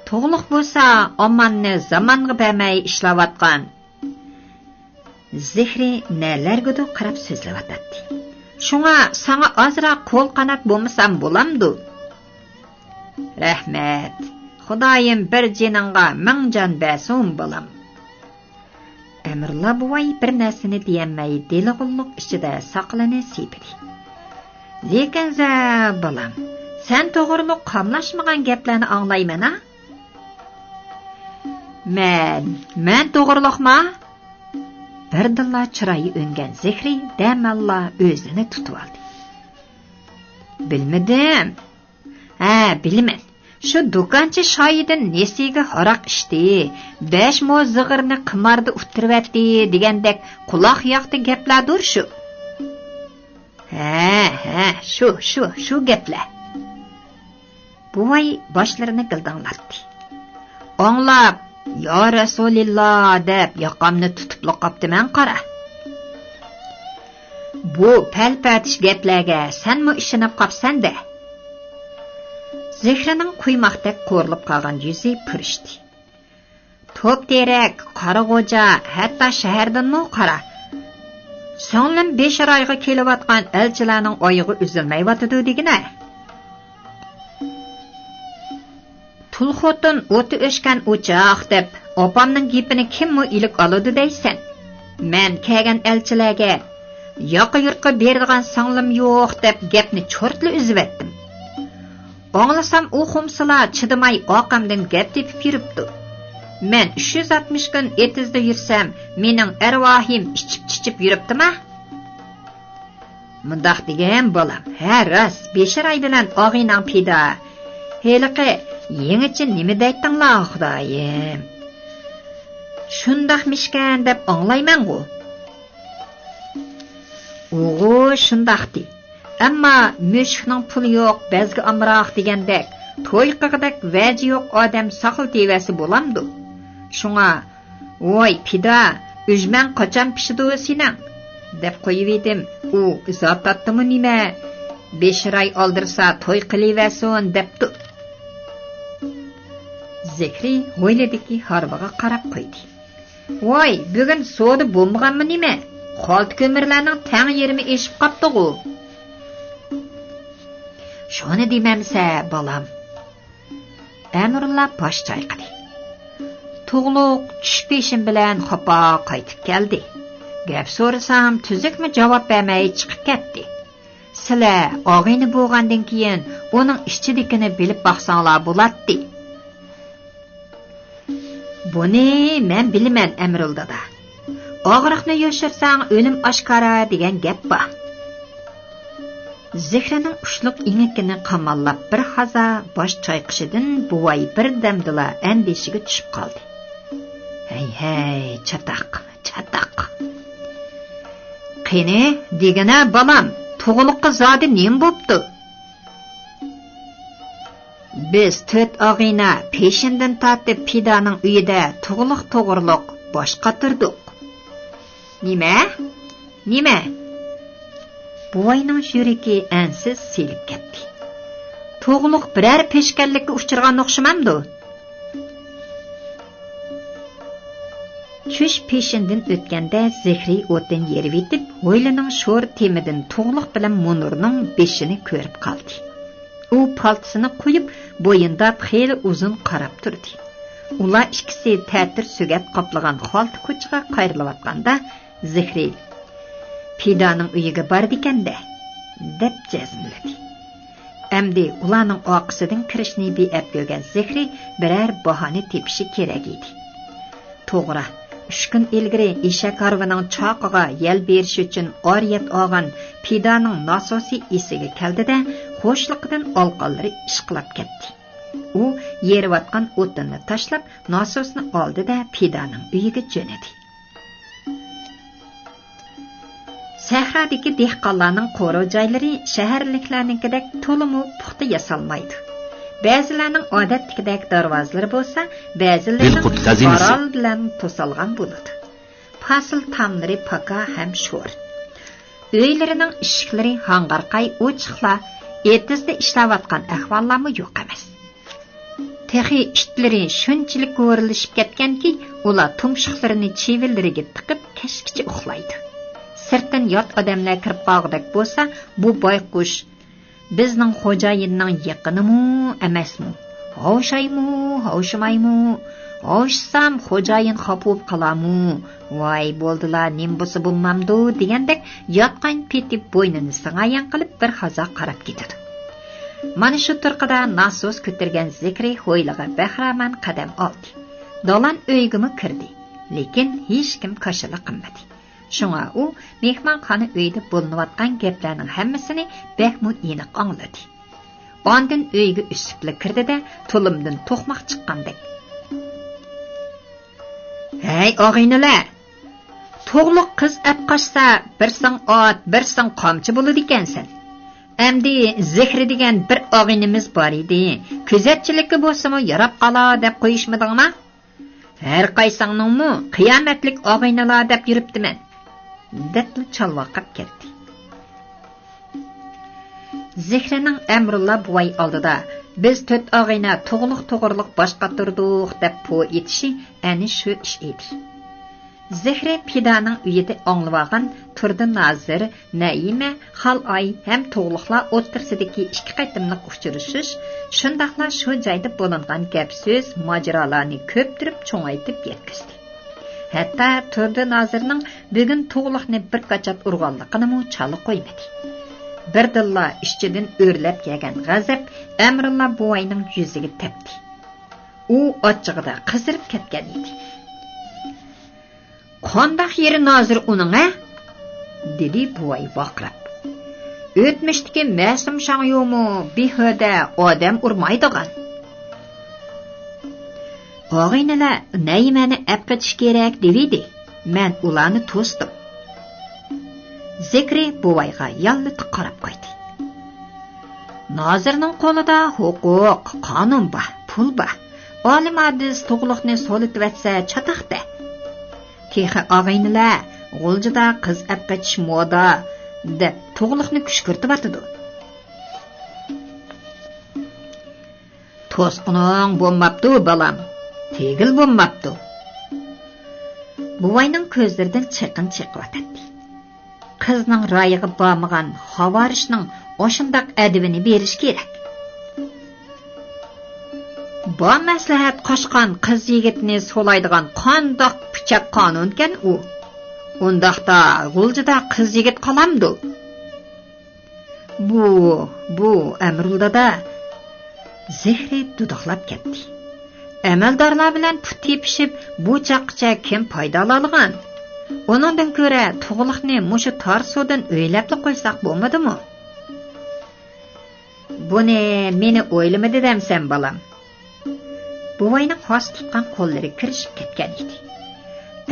تۇغلۇق بولسا ئاماننى زامانغا بەرمەي ئىشلەۋاتقان. زىكرى نەلەرگىدۇر قاراپ سۆزلەۋاتاتتى. شۇڭا ساڭا ئازراق قول قانات بولمىسام بولامدۇ؟ رەھمەت. خۇدايىم بىر جېنىڭغا مىڭ جان بەرسۇن، بالام. ئەمىرۇللا بوۋاي بىر نەرسىنى دېيەلمەي، دېلىغۇللۇق ئىچىدە ساقىلىنى سىيپىدى. لېكىن زە، بالام، سەن توغرۇلۇق قاملاشمىغان گەپلەرنى ئاڭلايمەن ھە؟ مەن، مەن توغرۇلۇقما؟ بىردىنلا چىرايى ئۆڭگەن زىكرى دەماللا ئۆزىنى تۇتۇۋالدى. بىلمىدىم. ھە، بىلىمەن. شۇ دۇكانچى شايىدىن نېسىگە ھاراق ئىچتى، بەش مو زىغىرنى قىماردا ئۇتتۇرۇۋەتتى دېگەندەك قۇلاق ياقتا گەپلەردۇر شۇ. ھە، ھە، شۇ، شۇ، شۇ گەپلەر. بوۋاي باشلىرىنى گىلدىڭلاتتى. ئاڭلاپ، يا رەسۇلىللا دەپ ياقامنى تۇتۇپلا قاپتىمەن قارا. بۇ پەلپەتىش گەپلەرگە سەنمۇ ئىشىنىپ قاپسەن-دە. زىكرىنىڭ قۇيماقتەك قورۇلۇپ قالغان يۈزى پۈرۈشتى. توپ تېرەك، قارا غوجا، ھەتتا شەھەردىنمۇ قارا. سىڭلىم بېشىرايغا كېلىۋاتقان ئەلچىلەرنىڭ ئايىغى ئۈزۈلمەيۋاتىدۇ دېگىنە. تۇل خوتۇن ئوتى ئۆچكەن ئوچاق دەپ، ئاپامنىڭ گېپىنى كىممۇ ئىلىك ئالىدۇ دەيسەن؟ مەن كەلگەن ئەلچىلەرگە ياقا يۇرتقا بېرىدىغان سىڭلىم يوق دەپ گەپنى چورتلا ئۈزۈۋەتتىم. ئاڭلىسام ئۇ خۇمسىلار چىدىماي ئارقامدىن گەپ تېپىپ يۈرۈپتۇ. مەن ئۈچ يۈز ئاتمىش كۈن ئېتىزدا يۈرسەم، مېنىڭ ئەرۋاھىم ئىچىپ-چىچىپ يۈرۈپتىما؟ مۇنداق دېگىن بالام، ھە راست، بېشىراي بىلەن ئاغىنەڭ پىدا. ھېلىقى يېڭىچە نېمە دەيتتىڭلار خۇدايىم؟ شۇنداقمىشكەن دەپ ئاڭلايمەنغۇ. ئۇغۇ شۇنداقتى. ئەمما مۈشۈكنىڭ پۇلى يوق، بەزگە ئامراق دېگەندەك، توي قىغۇدەك ۋەجى يوق ئادەم ساقلىتىۋەرسە بولامدۇ؟ شۇڭا، ۋاي پىدا، ئۈجمەڭ قاچان پىشىدۇ سېنىڭ؟ دەپ قويۇۋىدىم. ئۇ ئىزا تارتتىمۇ نېمە؟ بېشىراي ئالدىرىسا توي قىلىۋەرسۇن دەپتۇ. زىكرى ھويلىدىكى ھارۋىغا قاراپ قويدى. ۋاي، بۈگۈن سودا بولمىغانمۇ نېمە؟ خالتا كۆمۈرلەرنىڭ تەڭ يېرىمى ئېشىپ قاپتىغۇ. شۇنى دېمەمسە، بالام. ئەمىرۇللا باش چايقىدى. تۇغلۇق چۈش پېشىم بىلەن خاپا قايتىپ كەلدى. گەپ سورىسام، تۈزۈكمۇ جاۋاب بەرمەي چىقىپ كەتتى. سىلەر ئاغىنە بولغاندىن كېيىن ئۇنىڭ ئىچىدىكىنى بىلىپ باقساڭلار بولاتتى. بۇنى مەن بىلىمەن، ئەمىرۇل دادا. ئاغرىقنى يوشۇرساڭ، ئۆلۈم ئاشكارا دېگەن گەپ بار. زىكرىنىڭ ئۇچلۇق ئېڭىكىنى قاماللاپ بىر ھازا باش چايقىشىدىن بوۋاي بىردەمدىلا ئەندىشىگە چۈشۈپ قالدى. ھەي، ھەي، چاتاق، چاتاق. قېنى، دېگىنە، بالام، تۇغلۇققا زادى نېمە بوپتۇ؟ بىز تۆت ئاغىنە پېشىندىن تارتىپ پىدانىڭ ئۆيىدە تۇغلۇق توغرۇلۇق باش قاتۇردۇق. نېمە؟ نېمە؟ بوۋاينىڭ يۈرىكى ئەنسىز سېلىپ كەتتى. تۇغلۇق بىرەر پېشكەللىككە ئۇچرىغان ئوخشىمامدۇ؟ چۈش پېشىندىن ئۆتكەندە زىكرى ئوتتىن يېرىۋېتىپ، ھويلىنىڭ شور تېمىدىن تۇغلۇق بىلەن مۇنۇرنىڭ بېشىنى كۆرۈپ قالدى. ئۇ پالتىسىنى قويۇپ، بويۇنداپ خېلى ئۇزۇن قاراپ تۇردى. ئۇلار ئىككىسى تەتۈر سۆگەت قاپلىغان خالتا كوچىغا قايرىلىۋاتقاندا، زىكرى، پىدانىڭ ئۆيىگە بارىدىكەن-دە. دەپ جەزملىدى. ئەمدى ئۇلارنىڭ ئارقىسىدىن كىرىشنى بىئەپ كۆرگەن زىخرى بىرەر باھانە تېپىشى كېرەك ئىدى. توغرا، ئۈچ كۈن ئىلگىرى ئېشەك ھارۋىنىڭ چاقىغا يەل بېرىش ئۈچۈن ئارىيەت ئالغان پىدانىڭ ناسوسى ئېسىگە كەلدى-دە، خۇشلۇقىدىن ئالىقانلىرى ئىشقىلاپ كەتتى. ئۇ يېرىۋاتقان ئوتۇننى تاشلاپ، ناسوسنى ئالدى-دە، پىدانىڭ ئۆيىگە جۆنىدى. سەھرادىكى دېھقانلارنىڭ قورۇ جايلىرى شەھەرلىكلەرنىڭكىدەك تولىمۇ پۇختا ياسالمايدۇ. بەزىلەرنىڭ ئادەتتىكىدەك دەرۋازىلىرى بولسا، بەزىلىرىنىڭ بىلقۇت خەزىنىسى. قورال بىلەن توسالغان بولىدۇ. پاسىل تاملىرى پاكا ھەم شور. ئۆيلىرىنىڭ ئىشىكلىرى ھاڭغارقاي ئوچۇقلا، ئېتىزدا ئىشلەۋاتقان ئەھۋاللارمۇ يوق ئەمەس. تېخى ئىتلىرى شۇنچىلىك ھورلىشىپ كەتكەنكى، ئۇلار تۇمشۇقلىرىنى چىۋىنلىرىگە تىقىپ، كەچكىچە ئۇخلايدۇ. سىرتتىن يات ئادەملەر كىرىپ قالغۇدەك بولسا، بۇ بايقۇش بىزنىڭ خوجايىننىڭ يېقىنىمۇ ئەمەسمۇ؟ ھاۋشايمۇ، ھاۋشىمايمۇ؟ ھاۋشىسام، خوجايىن خاپا بولۇپ قالارمۇ؟ ۋاي، بولدىلا، نېمە بولسا بولمامدۇ دېگەندەك ياتقان پېتى بوينىنى سىڭايان قىلىپ بىر ھازا قاراپ كېتىدۇ. مانا شۇ تۇرقىدا ناسوس كۆتۈرگەن زىكرى ھويلىغا بەخىرامان قەدەم ئالدى. دالان ئۆيگىمۇ كىردى، لېكىن ھېچكىم كاشىلا قىلمىدى. شۇڭا ئۇ مېھمانخانا ئۆيىدە بولۇنۇۋاتقان گەپلەرنىڭ ھەممىسىنى بەكمۇ ئېنىق ئاڭلىدى. ئاندىن ئۆيگە ئۈسۈپلا كىردى-دە، تۇلۇمدىن توقماق چىققاندەك: «ھەي، ئاغىنىلەر! تۇغلۇق قىز ئەپ قاچسا، بىرسىڭ ئات، بىرسىڭ قامچى بولىدىكەنسەن. ئەمدى زىخرى دېگەن بىر ئاغىنىمىز بار ئىدى. كۆزەتچىلىككە بولسىمۇ ياراپ قالار دەپ قويۇشمىدىڭما؟ ھەر قايسىڭنىڭمۇ قىيامەتلىك ئاغىنىلار دەپ يۈرۈپتىمەن.» دەپلا چالۋاقاپ كەتتى. زىخرىنىڭ ئەمرۇللا بوۋاي ئالدىدا «بىز تۆت ئاغىنە تۇغلۇق توغرىلىق باش قاتۇردۇق» دەپ پو ئېتىشى ئەنە شۇ ئىش ئىدى. زىخرى پىدانىڭ ئۆيىدە ئاڭلىۋالغان تۇردى نازىر، نەئىمە، خالئاي ھەم تۇغلۇقلار ئوتتۇرىسىدىكى ئىككى قېتىملىق ئۇچرىشىش، شۇنداقلا شۇ جايدا بولۇنغان گەپ-سۆز، ماجىرالارنى كۆپتۈرۈپ چوڭايتىپ يەتكۈزدى. ھەتتا تۇردى نازىرنىڭ بۈگۈن تۇغلۇقنى بىر كاچات ئۇرغانلىقىنىمۇ چالا قويمىدى. بىردىنلا ئىچىدىن ئۆرلەپ كەلگەن غەزەپ ئەمرۇللا بوۋاينىڭ يۈزىگە تەپتى. ئۇ ئاچچىقىدا قىزىرىپ كەتكەن ئىدى. «قانداق يېرى نازىر ئۇنىڭ، ھە؟» دېدى بوۋاي ۋارقىراپ. «ئۆتمۈشتىكى مەسۇم شاڭيۇمۇ بىھۇدە ئادەم ئۇرمايدىغان.» «ئاغىنىلەر نەيمەنى ئەپ قېچىش كېرەك دېۋىدى، مەن ئۇلارنى توستۇم.» زىكرى بوۋايغا ياللىتىپ قاراپ قويدى. «نازىرنىڭ قولىدا ھوقۇق، قانۇن بار، پۇل بار. ئالىم ئادىز تۇغلۇقنى سولىتىۋەتسە چاتاق-دە. تېخى ئاغىنىلەر، غۇلجىدا قىز ئەپ قېچىش مودا، دەپ تۇغلۇقنى كۈشكۈرتۈۋاتىدۇ.» «توسقىنىڭ بولماپتۇ، بالام، تېگىل بولماپتۇ.» بوۋاينىڭ كۆزلىرىدىن چېقىن چېقىۋاتاتتى. قىزنىڭ رايىغا بارمىغان خاۋارىشنىڭ ئاشۇنداق ئەدىپىنى بېرىش كېرەك. بار مەسلىھەت قاچقان قىز يىگىتنى سولايدىغان قانداق پۇچاق قانۇنكەن ئۇ؟ ئۇنداقتا غۇلجىدا قىز يىگىت قالامدۇ؟ بۇ، بۇ، ئەمرۇل دادا! زىخرى دۇدۇقلاپ كەتتى. ئەمەلدارلار بىلەن پۇت تېپىشىپ، بۇ چاغقىچە كىم پايدالانغان؟ ئۇنىڭدىن كۆرە، تۇغلۇقنى مۇشۇ تار سۇدىن ئۆيلەپلا قويساق بولمىدىمۇ؟ بۇنى مېنى ئويلىمىدى دەمسەن، بالام؟ بوۋاينىڭ خاس تۇتقان قوللىرى كىرىشىپ كەتكەن ئىدى.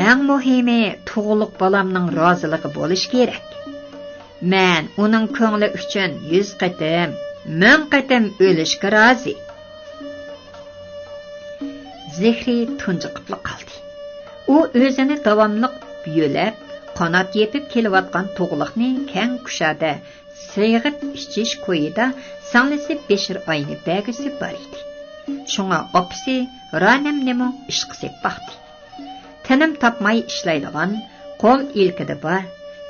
ئەڭ مۇھىمى، تۇغلۇق بالامنىڭ رازىلىقى بولۇشى كېرەك. مەن ئۇنىڭ كۆڭلى ئۈچۈن يۈز قېتىم، مىڭ قېتىم ئۆلۈشكە رازى. زىخرى تۇنجۇقۇپلا قالدى. ئۇ ئۆزىنى داۋاملىق يۆلەپ، قانات يېپىپ كېلىۋاتقان تۇغلۇقنى كەڭ كۇشادە سېغىپ ئىچىش كويىدا سىڭلىسى بېشىر ئاينى بەگۈسى بار ئىدى. شۇڭا ئاپىسى رانەمنىمۇ ئىشقا سېلىپ باقتى. تىنىم تاپماي ئىشلەيدىغان، قول ئىلكىدە بار،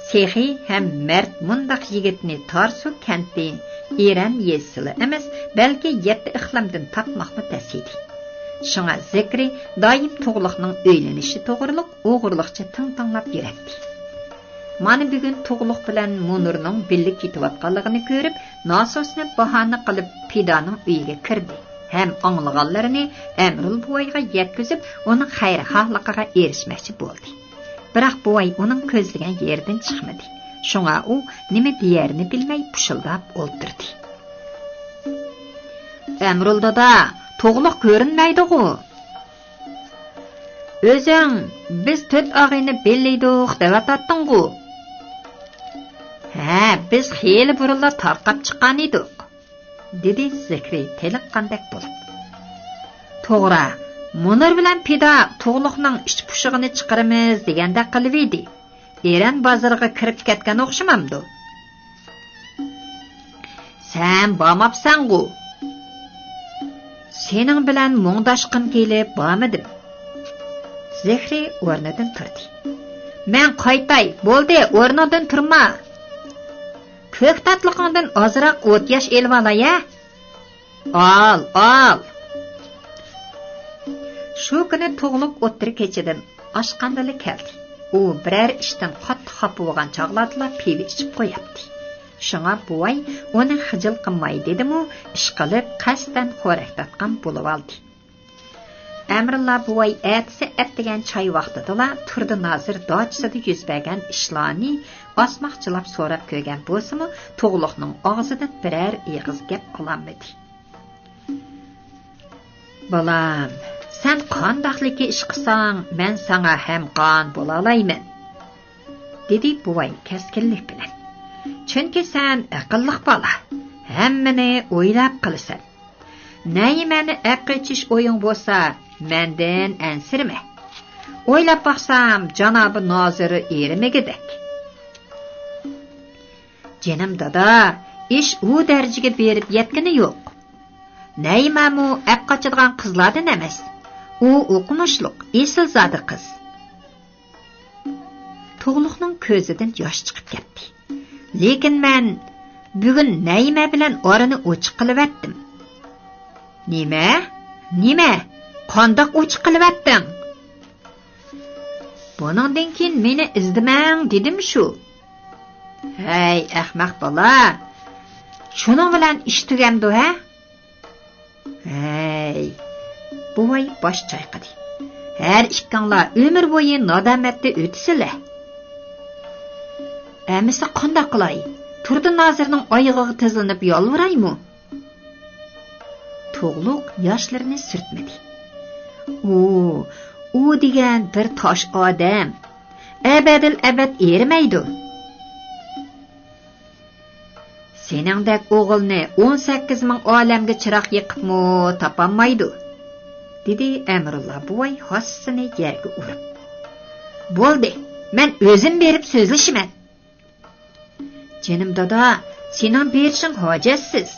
سېخىي ھەم مەرد مۇنداق يىگىتنى تارسۇ كەنتى ئېرەن يېزىسىلا ئەمەس، بەلكى يەتتە ئىقلىمدىن تاپماقمۇ تەس ئىدى. شۇڭا زىكرى دائىم تۇغلۇقنىڭ ئۆيلىنىشى توغرۇلۇق ئوغرىلىقچە تىڭ تىڭلاپ يۈرەتتى. مانا بۈگۈن تۇغلۇق بىلەن مۇنۇرنىڭ بىللە كېتىۋاتقانلىقىنى كۆرۈپ، ناسوسنى باھانە قىلىپ پىدانىڭ ئۆيىگە كىردى ھەم ئاڭلىغانلىرىنى ئەمرۇل بوۋايغا يەتكۈزۈپ، ئۇنىڭ خەيرخاھلىقىغا ئېرىشمەكچى بولدى. بىراق بوۋاي ئۇنىڭ كۆزلىگەن يېرىدىن چىقمىدى. شۇڭا ئۇ نېمە دېيەرىنى بىلمەي پۇشۇلداپ ئولتۇردى. ئەمرۇل دادا، تۇغلۇق كۆرۈنمەيدىغۇ؟ ئۆزۈڭ، بىز تۆت ئاغىنە بىللە ئىدۇق دەۋاتاتتىڭغۇ؟ ھە، بىز خېلى بۇرۇنلا تارقاپ چىققان ئىدۇق، دېدى زىكرى تېلىققاندەك بولۇپ. توغرا، مۇنىر بىلەن پىدا تۇغلۇقنىڭ ئىچ پۇشۇقىنى چىقىرىمىز دېگەندەك قىلىۋىدى. ئېرەن بازىرىغا كىرىپ كەتكەن ئوخشىمامدۇ؟ سەن بارماپسەنغۇ؟ سېنىڭ بىلەن مۇڭداشقۇم كېلىپ بارمىدىم. زىكرى ئورنىدىن تۇردى. مەن قايتاي، بولدى، ئورنۇڭدىن تۇرما. كۆكتاتلىقىڭدىن ئازراق ئوت ياش ئېلىۋالاي ھە. ئال، ئال! شۇ كۈنى تۇغلۇق ئوتتۇرا كېچىدىن ئاشخانىدىلا كەلدى. ئۇ بىرەر ئىشتىن قاتتىق خاپا بولغان چاغلاردىلا پىۋا ئىچىپ قوياتتى. شۇڭا بوۋاي ئۇنى خىجىل قىلماي دېدىمۇ، ئىشقىلىپ قەستەن خورەك تارتقان بولۇۋالدى. ئەمرۇللا بوۋاي ئەتىسى ئەتىگەن چاي ۋاقتىدىلا تۇردى نازىر داچىسىدا يۈز بەرگەن ئىشلارنى ئاسماقچىلاپ سوراپ كۆرگەن بولسىمۇ، تۇغلۇقنىڭ ئاغزىدىن بىرەر ئېغىز گەپ ئالالمىدى. بالام، سەن قانداقلىكى ئىش قىلساڭ، مەن ساڭا ھەمقان بولالايمەن، دېدى بوۋاي كەسكىنلىك بىلەن. چۈنكى سەن ئەقىللىق بالا، ھەممىنى ئويلاپ قىلىسەن. نەيىمەنى ئەپ قېچىش ئويۇڭ بولسا، مەندىن ئەنسىرىمە. ئويلاپ باقسام، جانابى نازىر ئېرىمىگۈدەك. جېنىم دادا، ئىش ئۇ دەرىجىگە بېرىپ يەتكىنى يوق. نەيىمەمۇ ئەپ قاچىدىغان قىزلاردىن ئەمەس. ئۇ ئوقۇمۇشلۇق، ئېسىلزادە قىز. تۇغلۇقنىڭ كۆزىدىن ياش چىقىپ كەتتى. لېكىن مەن بۈگۈن نەيىمە بىلەن ئارىنى ئوچۇق قىلىۋەتتىم. نېمە؟ نېمە؟ قانداق ئوچۇق قىلىۋەتتىڭ؟ بۇنىڭدىن كېيىن مېنى ئىزدىمەڭ دېدىم شۇ. ھەي، ئەخمەق بالا! شۇنىڭ بىلەن ئىش تۈگەمدۇ ھە؟ ھەي! بوۋاي باش چايقىدى. ھەر ئىككىڭلار ئۆمۈر بويى نادامەتتە ئۆتىسىلە. ئەمىسە قانداق قىلاي؟ تۇردى نازىرنىڭ ئايىغىغا تىزلىنىپ يالۋۇرايمۇ؟ تۇغلۇق ياشلىرىنى سۈرتمىدى. ئۇ، ئۇ دېگەن بىر تاش ئادەم. ئەبەدىل ئەبەد ئېرىمەيدۇ. سېنىڭدەك ئوغۇلنى ئون سەككىز مىڭ ئالەمگە چىراغ يېقىپمۇ تاپالمايدۇ، دېدى ئەمرۇللا بوۋاي ھاسىسىنى يەرگە ئۇرۇپ. بولدى، مەن ئۆزۈم بېرىپ سۆزلىشىمەن. جېنىم دادا، سېنىڭ بېرىشىڭ ھاجەتسىز.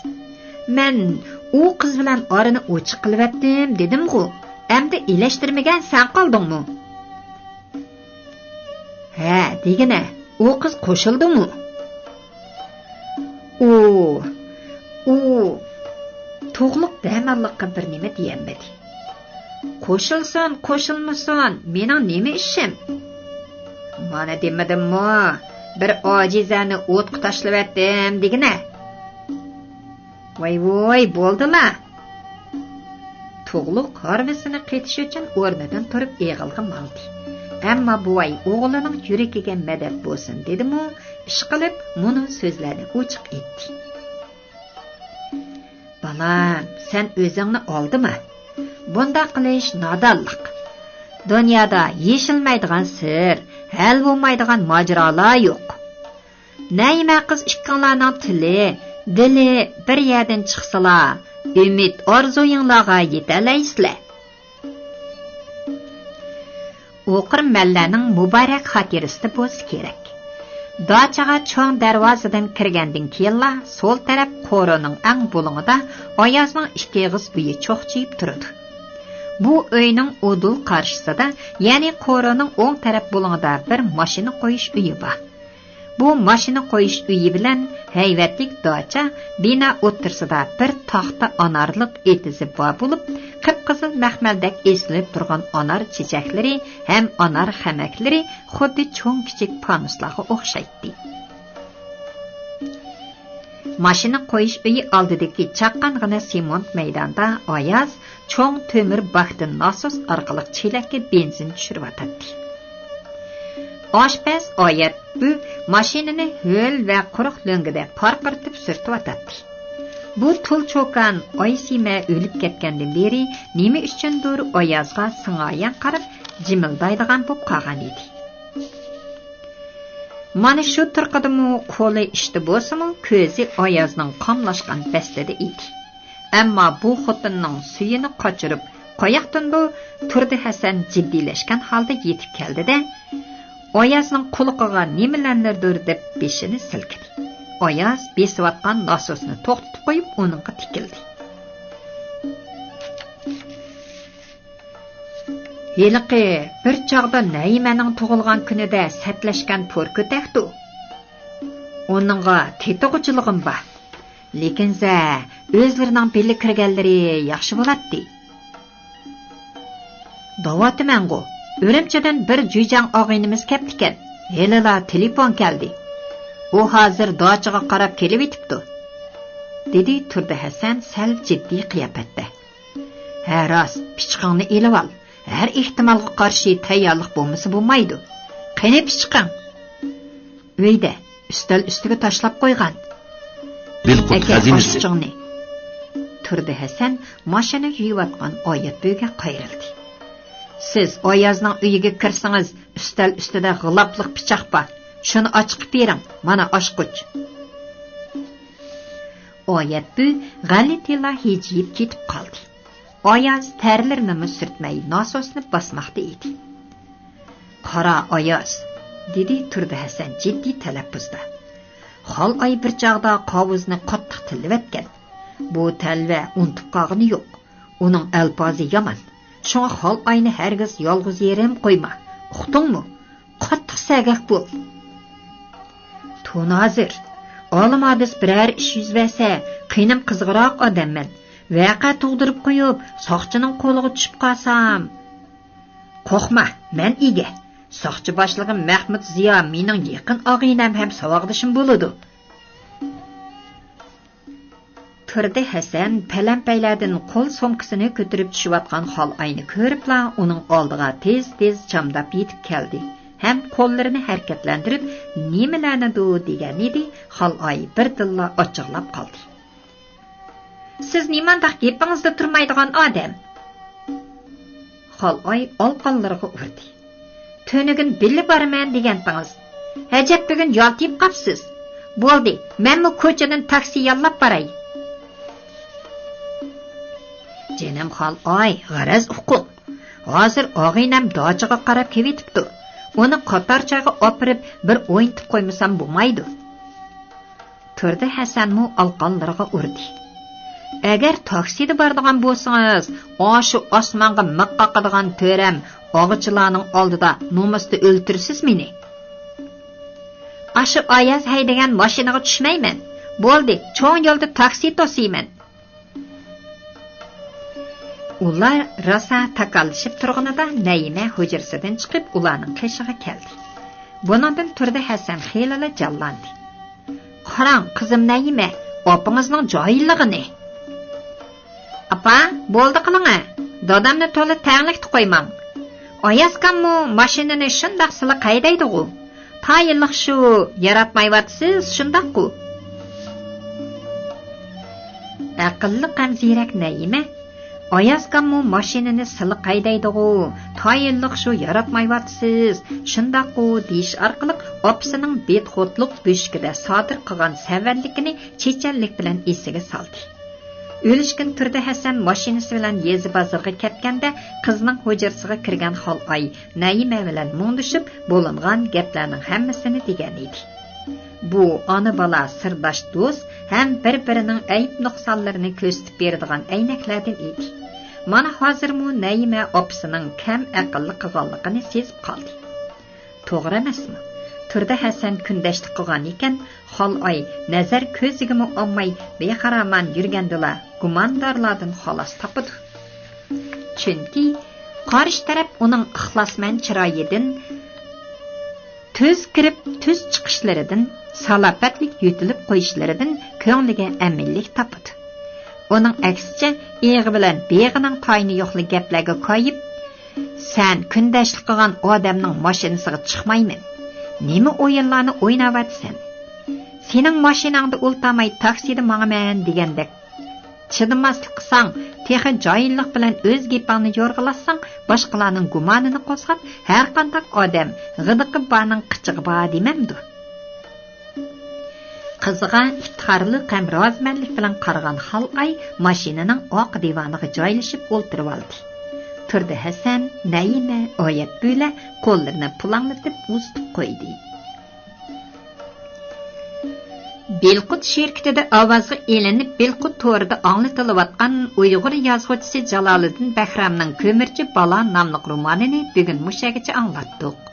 مەن ئۇ قىز بىلەن ئارىنى ئوچۇق قىلىۋەتتىم دېدىمغۇ، ئەمدى ئىلەشتۈرمىگەن سەن قالدىڭمۇ؟ ھە، دېگىنە، ئۇ قىز قوشۇلدىمۇ؟ ئۇ، ئۇ، تۇغلۇق بىئەماللىققا بىر نېمە دېيەلمىدى. قوشۇلسۇن، قوشۇلمىسۇن، مېنىڭ نېمە ئىشىم؟ مانا دېمىدىممۇ، بىر ئاجىزەنى ئوتقا تاشلىۋەتتىم دېگىنە. ۋاي ۋوي، بولدىلا. تۇغلۇق ھارۋىسىنى قېتىش ئۈچۈن ئورنىدىن تۇرۇپ ئېغىلغا ماڭدى. ئەمما بوۋاي ئوغلىنىڭ يۈرىكىگە مەدەت بولسۇن دېدىمۇ، ئىشقىلىپ مۇنۇ سۆزلەرنى ئوچۇق ئېيتتى. بالام، سەن ئۆزۈڭنى ئالدىما. بۇنداق قىلىش نادانلىق. دۇنيادا يېشىلمەيدىغان سىر، ھەل بولمايدىغان ماجىرالار يوق. نەيىمە قىز ئىككىڭلارنىڭ تىلى، دىلى بىر يەردىن چىقسىلا، ئۈمىد ئارزۇيۇڭلارغا يېتەلەيسىلەر. ئوقۇرمەنلەرنىڭ مۇبارەك خاتىرىسىدە بولسا كېرەك. داچىغا چوڭ دەرۋازىدىن كىرگەندىن كېيىنلا سول تەرەپ قورۇنىڭ ئەڭ بۇلۇڭىدا ئايازنىڭ ئىككى ئېغىز ئۆيى چوقچىيىپ تۇرىدۇ. بۇ ئۆينىڭ ئۇدۇل قارشىسىدا، يەنى قورۇنىڭ ئوڭ تەرەپ بۇلۇڭىدا بىر ماشىنا قويۇش ئۆيى بار. بۇ ماشىنا قويۇش ئۆيى بىلەن ھەيۋەتلىك داچا بىنا ئوتتۇرىسىدا بىر تاختا ئانارلىق ئېتىزى بار بولۇپ، قىپقىزىل مەخمەلدەك ئېسىلىپ تۇرغان ئانار چېچەكلىرى ھەم ئانار خەمەكلىرى خۇددى چوڭ-كىچىك پانۇسلارغا ئوخشايتتى. ماشىنا قويۇش ئۆيى ئالدىدىكى چاققانغىنە سېمونت مەيداندا ئاياز چوڭ تۆمۈر باكتىن ناسوس ئارقىلىق چېلەككە بېنزىن چۈشۈرۈۋاتاتتى. ئاشپەز ئايەت بۈ ماشىنىنى ھۆل ۋە قۇرۇق لۆڭگىدە پارقىرىتىپ سۈرتۈۋاتاتتى. بۇ تۇل چوكان ئايسىمە ئۆلۈپ كەتكەندىن بېرى نېمە ئۈچۈندۇر ئايازغا سىڭايان قاراپ جىمىلدايدىغان بولۇپ قالغان ئىدى. مانا شۇ تۇرقىدىمۇ قولى ئىشتا بولسىمۇ، كۆزى ئايازنىڭ قاملاشقان بەستىدە ئىدى. ئەمما بۇ خوتۇننىڭ سۈيىنى قاچۇرۇپ قاياقتىندۇ تۇردى ھەسەن جىددىيلەشكەن ھالدا يېتىپ كەلدى-دە، ئايازنىڭ قۇلىقىغا نېمىلەرنىدۇر دەپ بېشىنى سىلكىدى. ئاياز بېسىۋاتقان ناسوسنى توختىتىپ قويۇپ، ئۇنىڭغا تىكىلدى. ھېلىقى بىر چاغدا نەيىمەنىڭ تۇغۇلغان كۈنىدە سەتلەشكەن پور كۆتەكتۇ. ئۇنىڭغا تېتىغۇچىلىقىم بار. لېكىنزە ئۆزلىرىنىڭ بىللە كىرگەنلىرى ياخشى بولاتتى. دەۋاتىمەنغۇ، ئۈرۈمچىدىن بىر جۈيجاڭ ئاغىنىمىز كەپتىكەن. ھېلىلا تېلېفون كەلدى. ئۇ ھازىر داچىغا قاراپ كېلىۋېتىپتۇ، دېدى تۇردى ھەسەن سەل جىددىي قىياپەتتە. ھە راست، پىچىقىڭنى ئېلىۋال. ھەر ئېھتىمالغا قارشى تەييارلىق بولمىسا بولمايدۇ. قېنى پىچىقىڭ؟ ئۆيدە، ئۈستەل ئۈستىگە تاشلاپ قويغان. بىلقۇت ئەكە، خەزىنىسى. ئاش پىچىقىڭنى. تۇردى ھەسەن ماشىنا يۇيۇۋاتقان ئايەت بۈگە قايرىلدى. سىز ئايازنىڭ ئۆيىگە كىرسىڭىز، ئۈستەل ئۈستىدە غىلاپلىق پىچاق بار. شۇنى ئاچىقىپ بېرىڭ، مانا ئاچقۇچ. ئايەت بۈ غەلىتىلا ھىجىيىپ كېتىپ قالدى. ئاياز تەرلىرىنىمۇ سۈرتمەي ناسوسنى باسماقتا ئىدى. قارا ئاياز، دېدى تۇردى ھەسەن جىددىي تەلەپپۇزدا. خالئاي بىر چاغدا قاۋۇزنى قاتتىق تىللىۋەتكەن. بۇ تەلۋە ئۇنتۇپ قالغىنى يوق. ئۇنىڭ ئەلپازى يامان. شۇڭا خالئاينى ھەرگىز يالغۇز يېرىم قويما. ئۇقتۇڭمۇ؟ قاتتىق سەگەك بول. تۇنازىر، ئالىم ھادىس بىرەر ئىش يۈز بەرسە، قېنىم قىزغىراق ئادەممەن. ۋەقە تۇغدۇرۇپ قويۇپ، ساقچىنىڭ قولىغا چۈشۈپ قالسام. قورقما، مەن ئىگە. ساقچى باشلىقى مەھمۇت زىيا مېنىڭ يېقىن ئاغىنەم ھەم ساۋاقدىشىم بولىدۇ. تۇردى ھەسەن پەلەمپەيلەردىن قول سومكىسىنى كۆتۈرۈپ چۈشۈۋاتقان خالئاينى كۆرۈپلا، ئۇنىڭ ئالدىغا تېز-تېز چامداپ يېتىپ كەلدى ھەم قوللىرىنى ھەرىكەتلەندۈرۈپ، نېمىلەرنىدۇ دېگەنىدى، خالئاي بىردىنلا ئاچچىقلاپ قالدى. سىز نېمانداق گېپىڭىزدە تۇرمايدىغان ئادەم؟ خالئاي ئالقانلىرىغا ئۇردى. تۈنۈگۈن بىللە بارىمەن دېگەنتىڭىز. ئەجەب بۈگۈن يالتىيىپ قاپسىز. بولدى، مەنمۇ كوچىدىن تاكسى ياللاپ باراي. جېنىم خالئاي، غەرەز ئۇقۇڭ. ھازىر ئاغىنەم داچىغا قاراپ كېلىۋېتىپتۇ. ئۇنى قاتارچايغا ئاپىرىپ بىر ئوينىتىپ قويمىسام بولمايدۇ. تۇردى ھەسەنمۇ ئالقانلىرىغا ئۇردى. ئەگەر تاكسىدا بارىدىغان بولسىڭىز، ئاشۇ ئاسمانغا مىخ قاقىدىغان تۆرەم ئاغىچىلارنىڭ ئالدىدا نومۇستا ئۆلتۈرىسىز مېنى. ئاشۇ ئاياز ھەيدىگەن ماشىنىغا چۈشمەيمەن. بولدى، چوڭ يولدا تاكسى توسۇيمەن. ئۇلار راسا تاكاللىشىپ تۇرغىنىدا نەيىمە ھۇجرىسىدىن چىقىپ ئۇلارنىڭ قېشىغا كەلدى. بۇنىڭدىن تۇردى ھەسەن خېلىلا جانلاندى. قاراڭ، قىزىم نەيىمە، ئاپىڭىزنىڭ جاھىللىقىنى. ئاپا، بولدى قىلىڭە، دادامنى تولا تەڭلىكتە قويماڭ. ئايازكاممۇ ماشىنىنى شۇنداق سىلىق ھەيدەيدىغۇ. تايىنلىق شۇ، ياراتمايۋاتىسىز، شۇنداققۇ. ئەقىللىق ھەم زېرەك نەيىمە، ئايازكاممۇ ماشىنىنى سىلىق ھەيدەيدىغۇ، تايىنلىق شۇ، ياراتمايۋاتىسىز، شۇنداققۇ دېيىش ئارقىلىق ئاپىسىنىڭ بىدخوتلۇق بۆشۈكىدە سادىر قىلغان سەۋەنلىكىنى چېچەنلىك بىلەن ئېسىگە سالدى. ئۆلۈشكۈن تۇردى ھەسەن ماشىنىسى بىلەن يېزا بازىرىغا كەتكەندە، قىزنىڭ ھۇجرىسىغا كىرگەن خالئاي نەيىمە بىلەن مۇڭدىشىپ، بولۇنغان گەپلەرنىڭ ھەممىسىنى دېگەن ئىدى. بۇ ئانا-بالا سىرداش دوست ھەم بىر-بىرىنىڭ ئەيىب-نۇقسانلىرىنى كۆرسىتىپ بېرىدىغان ئەينەكلەردىن ئىدى. مانا ھازىرمۇ نەيىمە ئاپىسىنىڭ كەم ئەقىللىق قىلغانلىقىنى سېزىپ قالدى. توغرا ئەمەسمۇ؟ تۇردى ھەسەن كۈندەشلىك قىلغان ئىكەن، خالئاي نەزەر كۆزىگىمۇ ئالماي بىخارامان يۈرگەندىلا گۇماندارلاردىن خالاس تاپىدۇ. چۈنكى قارشى تەرەپ ئۇنىڭ ئىخلاسمەن چىرايىدىن، تۈز كىرىپ تۈز چىقىشلىرىدىن، سالاپەتلىك يۆتىلىپ قويۇشلىرىدىن كۆڭلىگە ئەمىنلىك تاپىدۇ. ئۇنىڭ ئەكسىچە، ئېغى بىلەن بېغىنىڭ تايىنى يوقلۇق گەپلەرگە كايىپ، سەن كۈندەشلىك قىلغان ئادەمنىڭ ماشىنىسىغا چىقمايمەن. نېمە ئويۇنلارنى ئويناۋاتىسەن؟ سېنىڭ ماشىناڭدا ئولتۇرماي تاكسىدا ماڭىمەن دېگەندەك. چىدىماسلىق قىلساڭ، تېخى جاھىللىق بىلەن ئۆز گېپىڭنى يورغىلاتساڭ، باشقىلارنىڭ گۇمانىنى قوزغاپ، ھەرقانداق ئادەم غىدىقى بارنىڭ قىچىقى بار دېمەمدۇ؟ قىزىغا ئىپتىخارلىق ھەم رازىمەنلىك بىلەن قارىغان خالئاي ماشىنىنىڭ ئارقا دىۋانىغا جايلىشىپ ئولتۇرۇۋالدى. تۇردى ھەسەن، نەيىمە، ئايەت بۆلە قوللىرىنى پۇلاڭلىتىپ ئۇزىتىپ قويدى. بىلقۇت شىركىتىدە ئاۋازغا ئېلىنىپ، بىلقۇت تورىدا ئاڭلىتىلىۋاتقان ئۇيغۇر يازغۇچىسى جالالىدىن بەھرامنىڭ كۆمۈرچى بالا ناملىق رومانىنى بۈگۈن مۇشەگىچە ئاڭلاتتۇق.